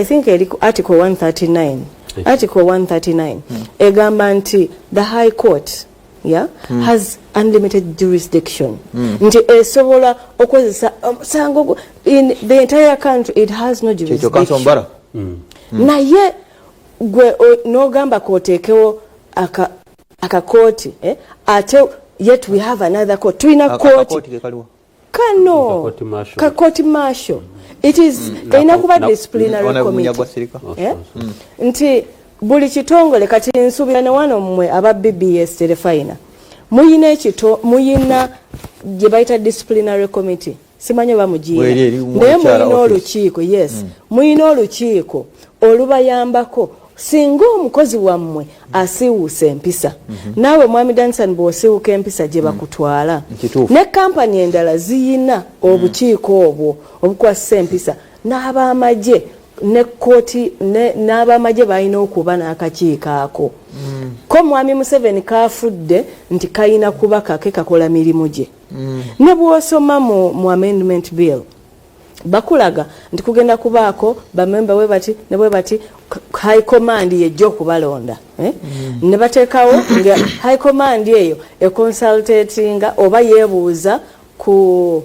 think eri article 139, article 139 egamba nti the high court, yeah, has unlimited jurisdiction, nti esobola okozesa omusango in the entire country, it has no jurisdiction. Naye gwe n'ogamba koteekewo akakooti, eh? Ate yet we have another court, tulina kooti kano ka court martial, it is erina kuba disciplinary committee, eh? Nti buli kitongole, kati nsuubira ne wano mmwe aba BBS Terefayina muyina ekito, muyina gye bayita disciplinary committee, simanyi oba mugiina, naye muyina olukiiko. Yes, muyina olukiiko olubayambako. Singa omukozi wammwe asiiwuusa empisa, naawe mwami Danson bw'osiiwuka empisa gye bakutwala. Ne kampani endala ziyina obukiiko obwo obukwasisa empisa, n'abamagye ne kooti n'abamagye balina okuba n'akakiiko ako. Ko mwami Museveni kafudde nti kayina kuba kake kakola mirimu gye. Ne bw'osoma mu amendment bill, bakulaga nti kugenda kubaako bamemba bwe bati ne bwe bati, high command yejja okubalonda, eh? Ne bateekawo nga high command eyo econsultatinga oba yeebuuza ku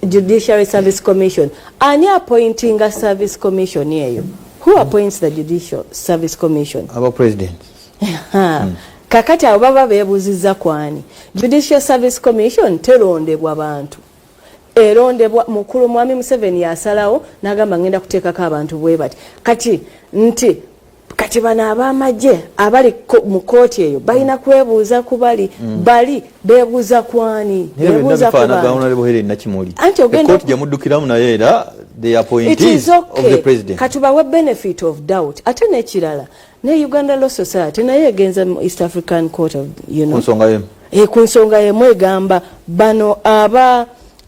Judiciary Service Commission. Ani appointinga service commission eyo? Who appoints the Judicial Service Commission? Aba president. Ha. Kakati abo baba beebuuzizza kwani? Judicial Service Commission terondebwa bantu, erondebwa mukulu mwami Museveni. Yasalawo n'agamba, ngenda kuteekako abantu bwe bati. Kati nti kati bano ab'amagye abali mu kooti eyo balina kwebuuza ku bali, bali beebuuza kwani? Naye byonna Beebuuza ku bifaanagana. bantu. Honorable Helen Nakimuli, Anti ogenda ekooti gye muddukiramu naye era the It appointees is of the okay. president. Katubawe benefit of doubt. Ate n'ekirala, ne Uganda Law Society naye egenza mu East African Court of ku nsonga yemu. E, ku nsonga yemu egamba bano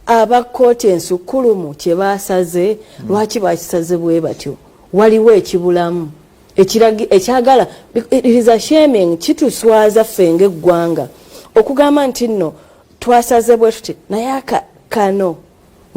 aba kooti ensukkulumu kye basaze, lwaki bakisaze bwe batyo? Waliwo ekibulamu ekyagala. It is a shaming, kituswaza ffe ng'eggwanga okugamba nti nno twasaze bwe tuti, naye aka kano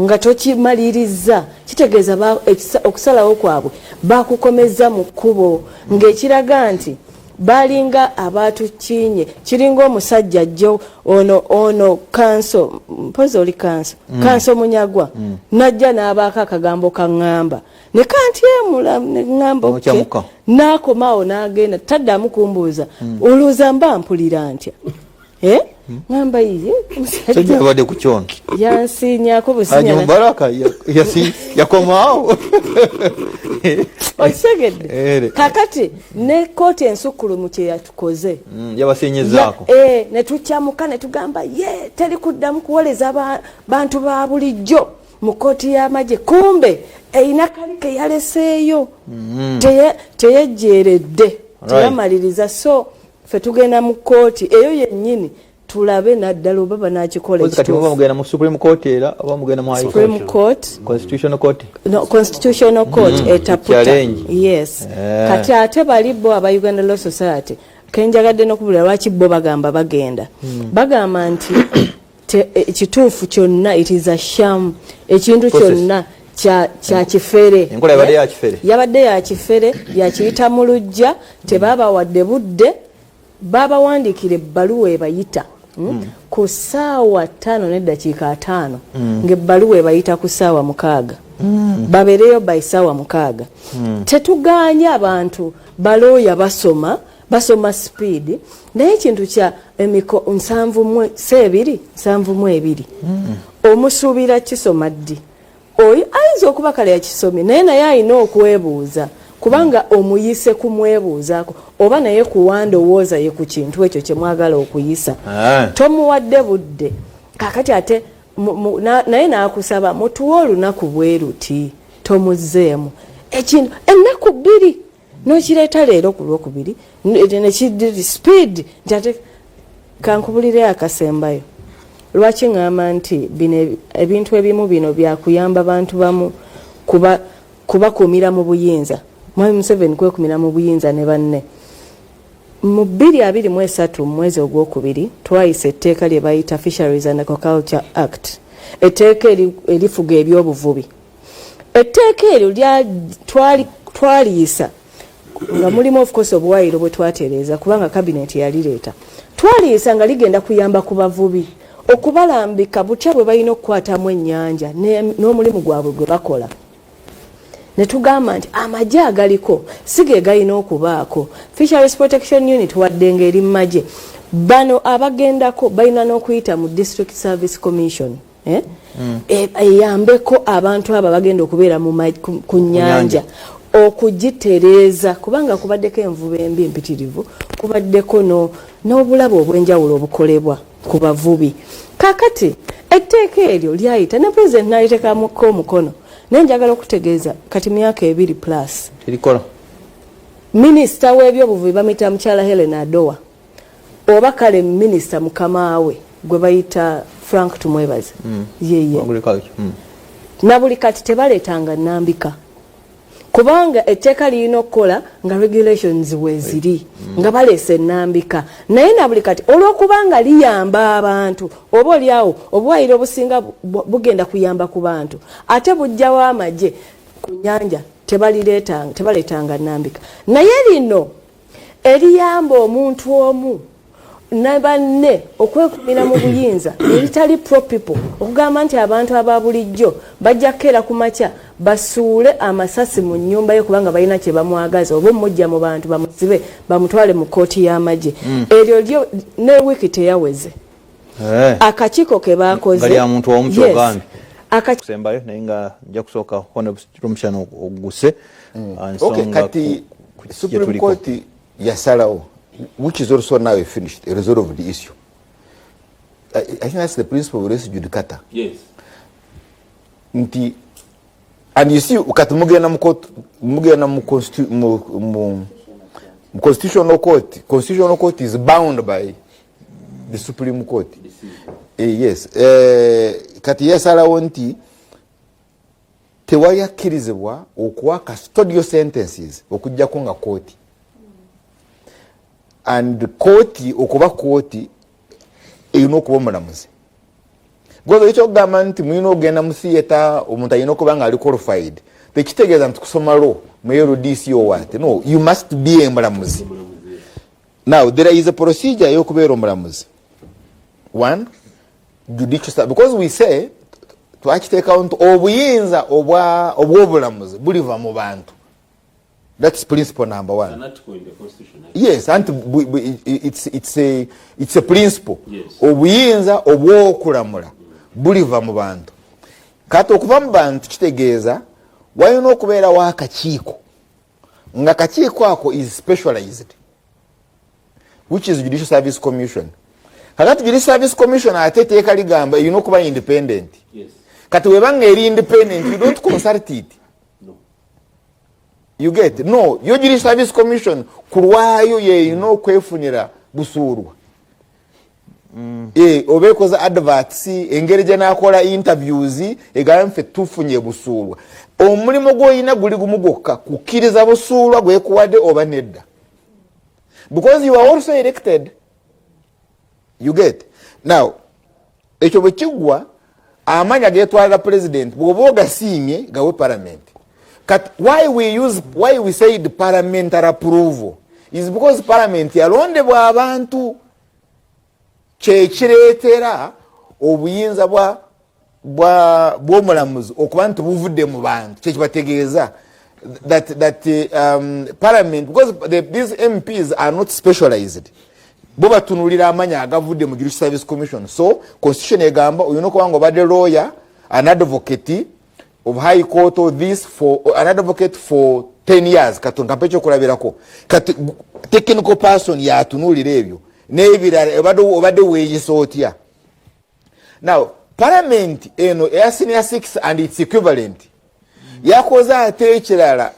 nga tokimaliriza kitegeeza okusalawo kwabwe bakukomeza mu kkubo, ng'ekiraga nti balinga abatukinye. Kiringa omusajja ajja ono kanso, mpozi oli kanso, kanso munyagwa najja n'abaako akagambo kaŋŋamba ne kantyemula, neŋŋamba okay. N'okyamuka. N'akomaawo n'agenda, taddamu kumbuuza. Olowooza mba mpulira ntya? Eh? Ŋŋamba iye Sajja omusajja yabadde ku kyono. Yansiinyako Haji businya. Mubaraka yakomaawo. Okitegedde? Ere. Kakati ne kooti ensukkulumu kye yatukoze, Yabasinyizaako. Ne tukyamuka ne tugamba ye teri kuddamu kuwoleza bantu ba bulijjo mu kooti y'amagye. Kumbe erina kali ke yaleseeyo, teyejjeeredde, teyamaliriza. So ffe tugenda mu kooti eyo yennyini tulabe naddala oba banakikola. Mpozi kati muba Ekituufu. mugenda mu Supreme Court era oba mugenda mu High Supreme Court? Court. Constitutional Court. No, Constitutional Court etaputa. Challenge. Yes. Eh. Kati ate bali bo aba Uganda Law Society, kenjagadde n'okubulira lwaki bo bagamba bagenda, bagamba nti ekituufu kyonna, it is a sham, ekintu Process. kyonna kya kifere. Enkola yabadde ya kifere. Yabadde ya kifere, yakiyita mu lujja. Tebabawadde budde, babawandiikira ebbaluwa ebayita, ku ssaawa 5:50, ng'ebbaluwa ebayita ku ssaawa 6, babeereyo by ssaawa 6. Tetuganye abantu balooya basoma, basoma speed, naye ekintu kya emiko nsanvu mu seebiri 72, omusuubira kisoma ddi? Oyo ayinza okuba kale yakisomye, naye alina okwebuuza, kubanga omuyise kumwebuuzaako oba naye kuwa ndowooza ye ku kintu ekyo kyemwagala okuyisa. Tomuwadde budde. Kakati ate naye n'akusaba mutuwe olunaku bwe ruti, tomuzzeemu ekintu ennaku 2, nokireeta leero ku Lwokubiri speed nti. Ate kankubulire akasembayo lwaki ŋŋamba nti bino ebintu ebimu bino byakuyamba bantu bamu kubakuumira mu buyinza. Mwami Museveni kwekumira mu buyinza ne banne. Mu 2023 mu mwezi ogwokubiri twayisa etteeka lye bayita Fisheries and Aquaculture Act, etteeka erifuga ebyobuvubi. Etteeka eryo twaliyisa nga mulimu of course obuwaayiro bwe twatereeza, kubanga cabinet yalireeta. Twaliyisa nga ligenda kuyamba ku bavubi, okubalambika butya bwe balina okukwatamu ennyanja n'omulimu gwabwe gwe bakola. Ne tugamba nti amagye agaliko si ge galina okubaako Fisheries Protection Unit, wadde ng'eri mu magye. Bano abagendako balina n'okuyita mu District Service Commission, eh? Eyambeko abantu abo abagenda okubeera ku nnyanja okugitereeza, kubanga kubaddeko envuba embi empitirivu, kubaddeko n'obulabe obw'enjawulo obukolebwa ku bavubi. Kakati etteeka eryo lyayita ne president n'aliteekako omukono, naye njagala okutegeeza kati myaka 2 plus Terikola. Minisita w'ebyobuvubi bamuyita mukyala Helen Adoa, oba kale minisita mukamaawe gwe bayita Frank Tumwebaze. Yeye. Agriculture. Na buli kati tebaleetanga nambika, kubanga etteeka lirina okukola nga regulations weeziri, nga baleese enambika. Naye na buli kati olw'okubanga liyamba abantu, oba oliawo obuwayiro obusinga bugenda kuyamba ku bantu, ate bujjawo amagye ku nyanja, tebaleetanga nambika. Naye lino eriyamba omuntu omu ne banne okwekumira mu buyinza, eritali pro people, okugamba nti abantu aba bulijjo bajja kukeera ku makya basuule amasasi mu nnyumba ye kubanga balina kye bamwagaza, oba omujja mu bantu bamusibe bamutwale mu kkooti y'amagye. Eryo lyo ne wiiki teyaweze. Akakiiko ke bakoze Nga lya muntu omu. Yes. Kyogambye. Kusembayo, naye nga nja kusooka Rwomushana oguse Okay, nsonga kati ku kye Supreme tuliko. Court yasalawo, which is also now a finished, a resolved issue. I think that's the principle of res judicata. Nti and you see, kati mugenda mu court, mugenda mu constitutional court. Constitutional court is bound by the Supreme Court. Yes, kati yasalawo nti tewali akkirizibwa okuwa custodial sentences okuggyako nga kooti, and kooti okuba kooti erina okuba omulamuzi. Goza ekyokugamba nti mulina okugenda mu theatre, omuntu alina okuba nga ali qualified, tekitegeeza nti kusoma law mu LDC or what. No, you must be omulamuzi. Now there is a procedure ey'okubeera omulamuzi. One, judicial because we say twakiteekawo nti obuyinza obw'obulamuzi buliva mu bantu. That's principle number one. An article in the constitution. Yes, anti it's a principle. Obuyinza obw'okulamula buliva mu bantu. Kati okuva mu bantu kitegeeza walina okubeerawo akakiiko, nga kakiiko ako is specialized, which is Judicial Service Commission. Kakati Judicial Service Commission ate etteeka ligamba erina okuba independent. Kati webanga eri independent, you don't consult it. No. You get? No, yo Judicial Service Commission ku lwayo yeyina okwefunira Busuulwa. Oba ekoze adverts, engeri gyenakola interviews, egamba nfe tufunye Busuulwa. Omulimu gwolina guli gumu gwokka, kukkiriza Busuulwa gwekuwadde oba nedda, because you are also elected. You get? Now ekyo bwe kiggwa, amanya getwalira president, bw'oba ogasiimye gawe parliament. Kati why we said parliamentary approval is because parliament yalondebwa abantu, kyekireetera obuyinza bw'omulamuzi okuba nti buvudde mu bantu. Kyekibategeeza that parliament, because these MPs are not specialized, bo batunulira amanya agavudde mu Judicial Service Commission. So constitution egamba olina okuba nga obadde lawyer, an advocate of high court or this, for an advocate for 10 years. Kati nkampa ekyokulabirako, kati technical person yatunulira ebyo n'ebirala, obadde weeyisa otya. Now parliament eno eya senior 6 and its equivalent yakoze ate ekirala,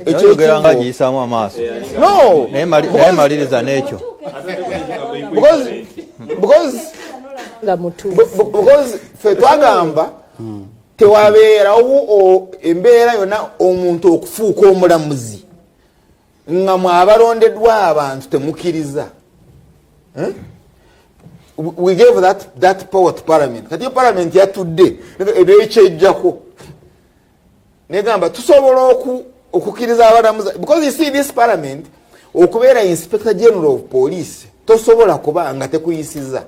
Oyogera nga agiyisaamu amaaso. No. Naye maliriza n'ekyo. Because Nga mutuufu. Because fe twagamba tewabeerawo embeera yonna omuntu okufuuka omulamuzi nga mwabalondeddwa abantu temukkiriza. Eh? We gave that power to parliament. Kati yo parliament yatudde ebekyejjako negamba tusobola okukkiriza abalamuzi, because you see, this parliament, okubeera inspector general of police tosobola kuba nga tekuyisiza.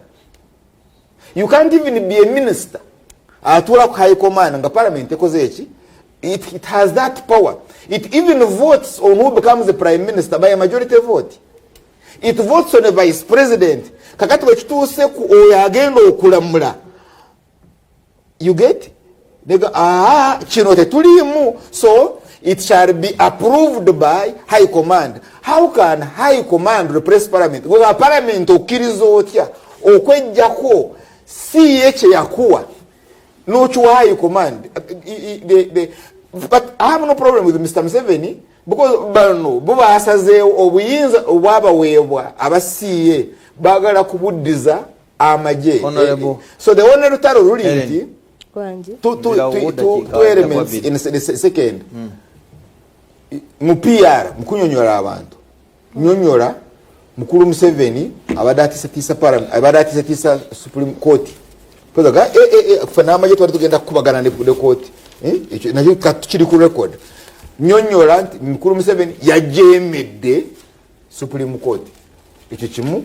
You can't even be a minister atuula ku high command nga parliament ekoze eki. It has that power. It even votes on who becomes the prime minister by a majority vote. It votes on a vice president. Kakati bwekituuse ku oyo agenda okulamula, you get? Nega, ah, kino tetuliimu, so it shall be approved by high command. How can high command replace parliament? Gwe parliament okkiriza otya okwejjako si ye kyeyakuwa n'okiwa high command? But I have no problem with Mr Museveni, because bano bo basazeewo obuyinza obwabaweebwa abasiiye baagala kubuddiza amagye. Honorable. So the only lutalo luli Helen. nti Wangi. Nzira two dakiika elements bbiri. in a second. Mu PR, mukunyonyola abantu, nyonyola mukulu Museveni abadde atiisatiisa parliament, abadde atiisatiisa Supreme Court. Poza, ffe n'amagye twali tugenda kukubagana ne court. Ekyo nakyo kiri ku record. Nyonyola nti mukulu Museveni yajemedde Supreme Court, ekyo kimu.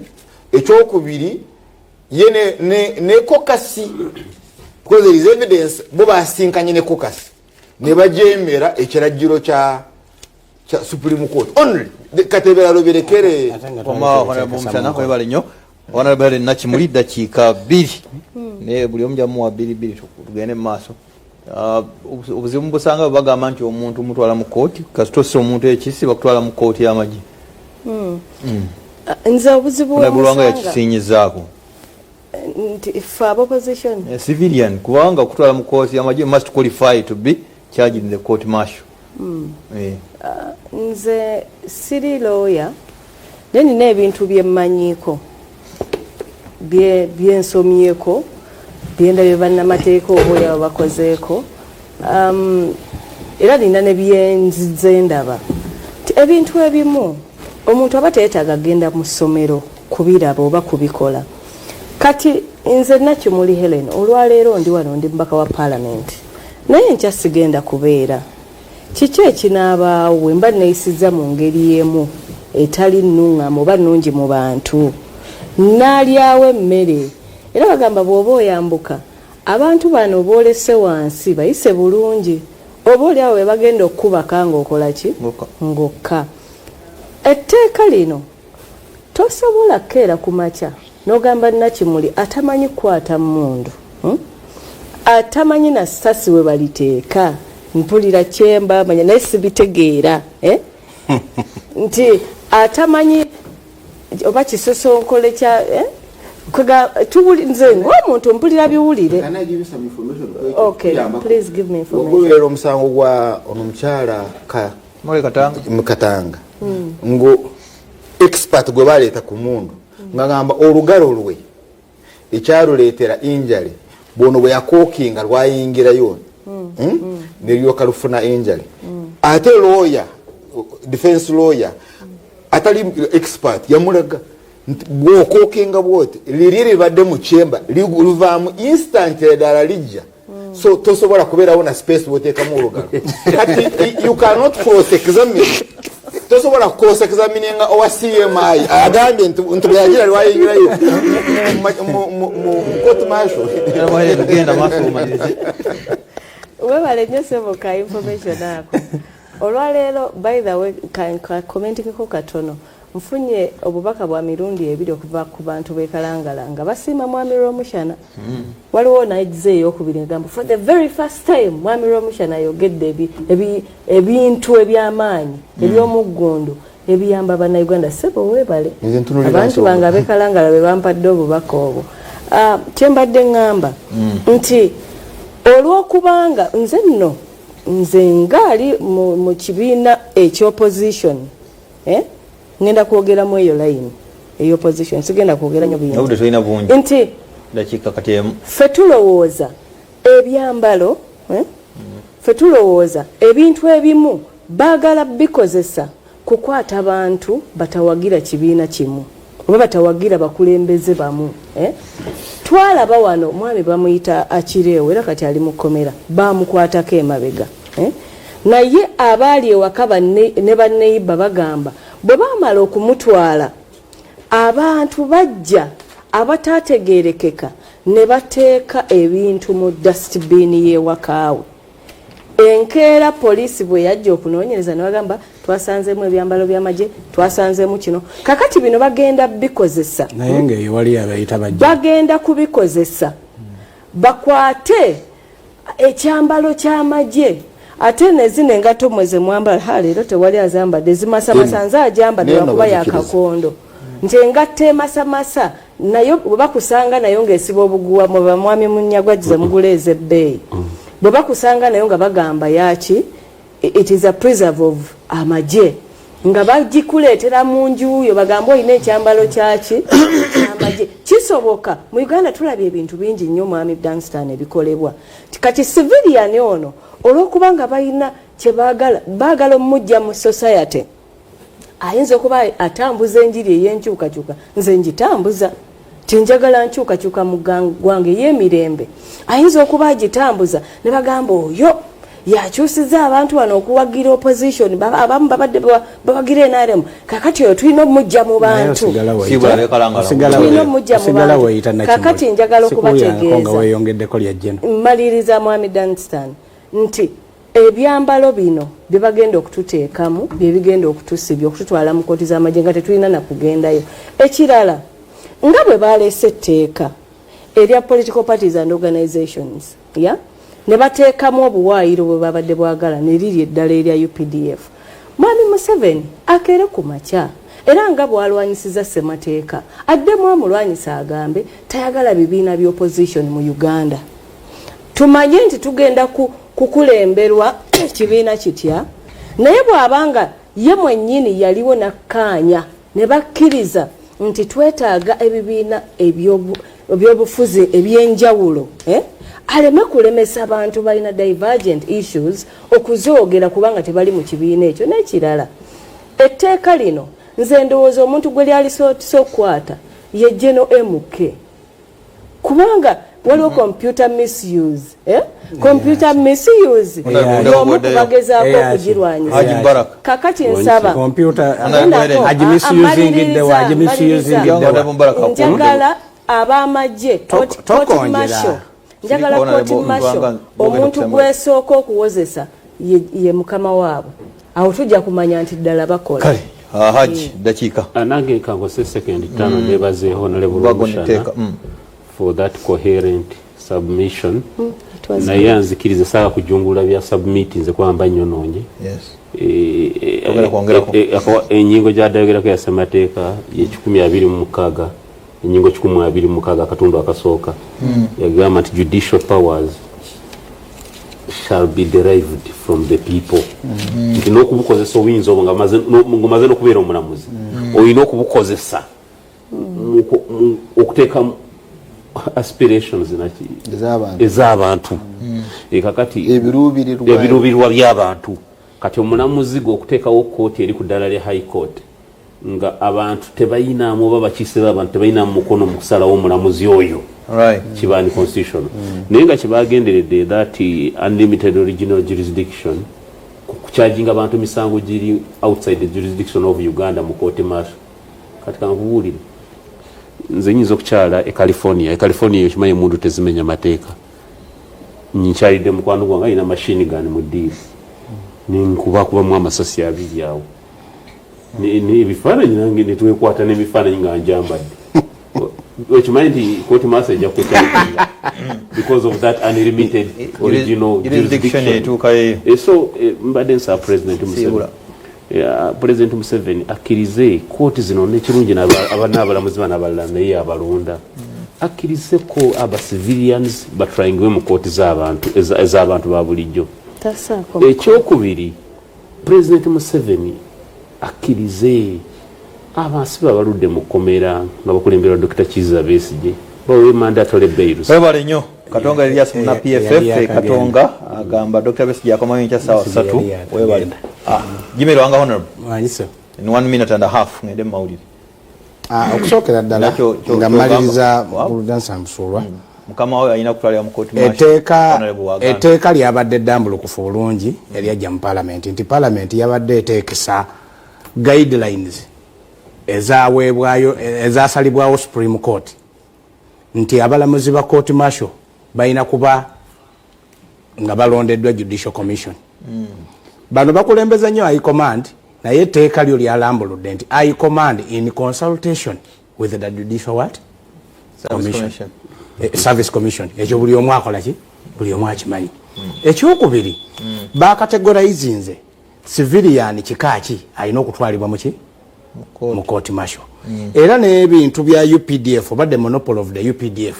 Ekyokubiri, ye ne caucus, because there is evidence bo basinkanye ne caucus ne bajemera ekiragiro kya Supreme Court only. Kati ebiralo birekere. Ate nga Koma, Honorable Musana, webale nnyo. Honorable Helen Nakimuli, dakiika 2, naye buli omu jamuwa bbiri bbiri, tugende mu maaso. Obuzibu busanga bwe bagamba nti omuntu mutwala mu kooti, kasita ossa omuntu ekisi bakutwala mu kooti y'amagye. Ah, nze obuzibu Honorable Lwanga wemusanga yakisinyizaako nti ffe abopposition Civilian, kubanga okutwala mu kooti y'amagye must qualify to be charged in the court martial. Nze siri lawyer, naye nina ebintu byemmanyiiko, byensomyeko, byendabye bannamateeka oba oyo bakozeeko, era nina ne byenzize ndaba nti ebintu ebimu omuntu aba teyeetaaga genda mu ssomero kubiraba oba kubikola. Kati nze Nakimuli Helen, olwaleero ndi wano, ndi mubaka wa paalamenti, naye nkya sigenda kubeera. Kiki ekinaabaawo bwe mba neeyisizza mu ngeri emu etali nnuŋŋamu oba nnungi mu bantu, naalyawo emmere? Era bagamba bw'oba oyambuka, abantu bano boolese wansi bayise bulungi, oba oli awo bwe bagenda okukubaka ng'okola ki? Ng'okka. Ng'okka. Etteeka lino tosobola kukeera ku makya n'ogamba Nakimuli atamanyi kukwata mmundu, Atamanyi na ssasi we baliteeka, mpulira kyemba manya naye sibitegeera, eh? Nti atamanyi oba kisosonkole kya, eh? Nze ng'omuntu mpulira biwulire. Can I give you some information? Okay, please give me information. Ogoberera omusango gwa ono omukyala ka Mole Katanga. Mukatanga, ngo expert gwe baleeta ku mundu ngagamba olugalo lwe ekyaluleetera injury, bwono bwe yakokinga lwayingirayo, Neryoka lufuna injury. Ate lawyer, defense lawyer atali expert yamulaga nti bwokokinga bwoti liri libadde mu chamber livaamu instant, eddala lijja, so tosobola kubeerawo na space bwoteekamu olugalo. Kati you cannot cross examine, tosobola cross examininga owa CMI agambye nti bweyagira lwayingirayo mu court martial. Honorable Helen, genda maaso omalirize. Webale nnyo sebo ka information ako. Olwaleero, by the way, ka commentingeko katono, nfunye obubaka bwa mirundi ebiri okuva ku bantu b'ekalangala nga basiima mwami Rwomushana. Waliwo nagize eyokubiri ngamba for the very first time mwami Rwomushana ayogedde ebintu ebyamaanyi ebyomuggundu ebiyamba bannayuganda. Sebo weebale. Nze ntunulira Abantu nsonga. bange abekalangala be bampadde obubaka obwo. Ah, kyembadde ŋŋamba nti olw'okubanga nze nno nze ngaali mu kibiina ekyopposition, eh? Ngenda kwogeramu eyo line ey'opposition, sigenda kwogera nnyo Obudde buyinza tolina bungi. Nti Dakiika kati emu. Ffe tulowooza ebyambalo, eh? Ffe tulowooza ebintu ebimu baagala bikozesa kukwata bantu batawagira kibiina kimu oba batawagira bakulembeze bamu, eh? Twalaba wano mwami bamuyita Akireewo, era kati ali mu kkomera, bamukwatako emabega, eh? Naye abaali ewaka ne banneiba bagamba bwe baamala okumutwala, abantu bajja abataategeerekeka ne bateeka ebintu mu dustbin y'ewakaawe. Enkeera poliisi bwe yajja okunoonyereza ne bagamba twasanzeemu ebyambalo by'amagye, twasanzeemu kino. Kakati bino bagenda bikozesa. Naye ngaeyo wali abayita bajja. Bagenda kubikozesa bakwate ekyambalo ky'amagye, ate nezino engato mwe zemwambala, ha, leero tewali azambadde zimasamasa, nze ajambadde Neno lwakuba bazikiriza. Yakakondo nti engatto emasamasa nayo bwe bakusanga nayo ng'esiba obuguwa, mwe bamwami Munyagwagize mugula ez'ebbeeyi. Bwe bakusanga nayo nga bagamba yaki, it is a preserve of amagye, nga bagikuleetera mu njuyo, bagamba olina ekyambalo kyaki amagye. Kisoboka mu Uganda, tulabye ebintu bingi nnyo, mwami Danstan, ebikolebwa. Kati civilian ono, olw'okuba nga balina kyebaagala, baagala omujja mu society, ayinza okuba atambuza enjiri ey'enkyukakyuka. Nze ngitambuza, tinjagala nkyukakyuka mu ggwanga ey'emirembe. Ayinza okuba agitambuza ne bagamba oyo yakyusiza abantu wano okuwagira opposition, abamu babadde bawagira NRM, kakati oyo tulina omujja mu bantu, tulina omujja mu bantu. Kakati njagala okubategeeza, mmaliriza, mwami Danstan, nti ebyambalo bino bye bagenda okututeekamu bye bigenda okutusibya, okututwala mu kooti z'amagye nga tetulina nakugendayo. Ekirala, nga bwe baleese etteeka erya political parties and organizations ya ne bateekamu obuwaayiro bwe babadde bwagala, ne liri eddala erya UPDF, mwami Museveni akeere ku makya, era nga bw'alwanyisiza ssemateeka, addemu amulwanyisa, agambe tayagala bibiina bya opposition mu Uganda. Tumanye nti tugenda kukulemberwa kibiina kitya. Naye bw'abanga ye mwennyini yaliwo nakkaanya ne bakkiriza nti twetaaga ebibiina ebyobufuzi ebyenjawulo, eh? Aleme kulemesa bantu balina divergent issues okuzoogera kubanga tebali mu kibiina ekyo. N'ekirala, etteeka lino, nze ndowooza omuntu gwe lyalisootisa okukwata ye General MK, kubanga waliwo computer misuse, eh? Computer misuse y'omu kubagezaako okugirwanyisa. Kakati nsaba njagala ab'amagye, court martial, njagala court martial omuntu gwesooka okuwozesa ye mukama waabwe. Awo tujja kumanya nti ddala bakola. Kale, Haji, dakiika. Nange kankose second 5, nebaze Honorable Rwomushana for that coherent submission. Naye anzikirize, saaka kujungula bya submit nze kuba nnyonoonye. Enyingo gyadayogerako ya ssemateeka ye 126, enyingo 126 akatundu akasooka, yagamba nti judicial powers shall be derived from the people, nti n'okubukozesa obuyinza obwo ng'omaze n'okubeera omulamuzi, olina okubukozesa okuteeka aspirations naki ez'abantu. Kakati ebiruubirirwa by'abantu. Kati omulamuzi gwe okuteekawo kooti eri ku ddala lya High Court nga abantu tebayinaamu, oba bakiise b'abantu tebayinaamu mukono mu kusalawo omulamuzi oyo, kiba unconstitutional. Naye nga kyebagenderedde that unlimited original jurisdiction, kucharginga abantu emisango giri outside the jurisdiction of Uganda mu court martial. Kati kankubuulire, nze nyinza okukyala e California. E California okimanyi emundu tezimenya mateeka. Nkyalidde mukwano gwange alina machine gun mu ddiiro, nenkubakubamu amasasi abiri awo. Ebifaananyi nange netwekwata n'ebifaananyi nga njambadde. Okimanyi nti court martial ejja kucharginga because of that unlimited original jurisdiction. Etuukayo. So mbadde nsaba President Museveni, President Museveni akkirize kooti zino. Nekirungi n'abalamuzi bano abalala naye abalonda, akkirizeko aba civilians batryingwe mu kooti z'abantu, ez'abantu ba bulijjo. Ekyokubiri, President Museveni akkirize abansi babaludde mu kkomera nga bakulemberwa Dr Kiza Besigye bawe mandatory bails. Webale nnyo, Katonga Elias muna PFF. Katonga agamba Dr Besigye akomayo nkya saawa 3. Webale. Jimmy Lwanga, honorable, in one minute and a half ngende mumawulire. Okusookera ddala, nga mmaliriza, Dansa Musuulwa, mukama we alina kutwalira mu kooti. Etteeka lyabadde ddambulukufu bulungi eryajja mu palamenti, nti palamenti yabadde eteekesa guidelines ezaweebwayo, ezasalibwawo Supreme Court, nti abalamuzi ba court martial balina kuba nga balondeddwa Judicial Commission. Bano bakulembeza nnyo high command, naye etteeka lyo lyalambuludde nti high command in consultation with the judicial what? Commission. Service Commission. Ekyo buli omu akola ki, buli omu akimanyi. Ekyokubiri, bacategorizinze civilian kika ki alina okutwalibwa muki, mu court martial. Era n'ebintu bya UPDF oba the monopoly of the UPDF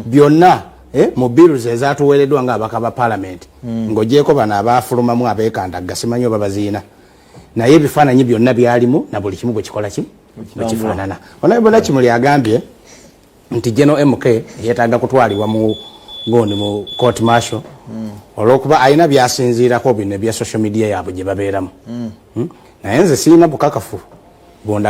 byonna. Eh? Mu bills ezatuweereddwa nga ababaka ba parliament, ng'ogyeko bano abafulumamu abeekandagga, simanyi oba baziina, naye ebifaananyi byonna byalimu na buli kimu bwe kikola ki, bwe kifaanana. Honorable Kimuli agambye nti General MK yeetaaga kutwalibwa mu gondi, mu court martial, olwokuba alina byasinziirako bino ebya social media yaabwe gye babeeramu. Naye nze sirina bukakafu bunda.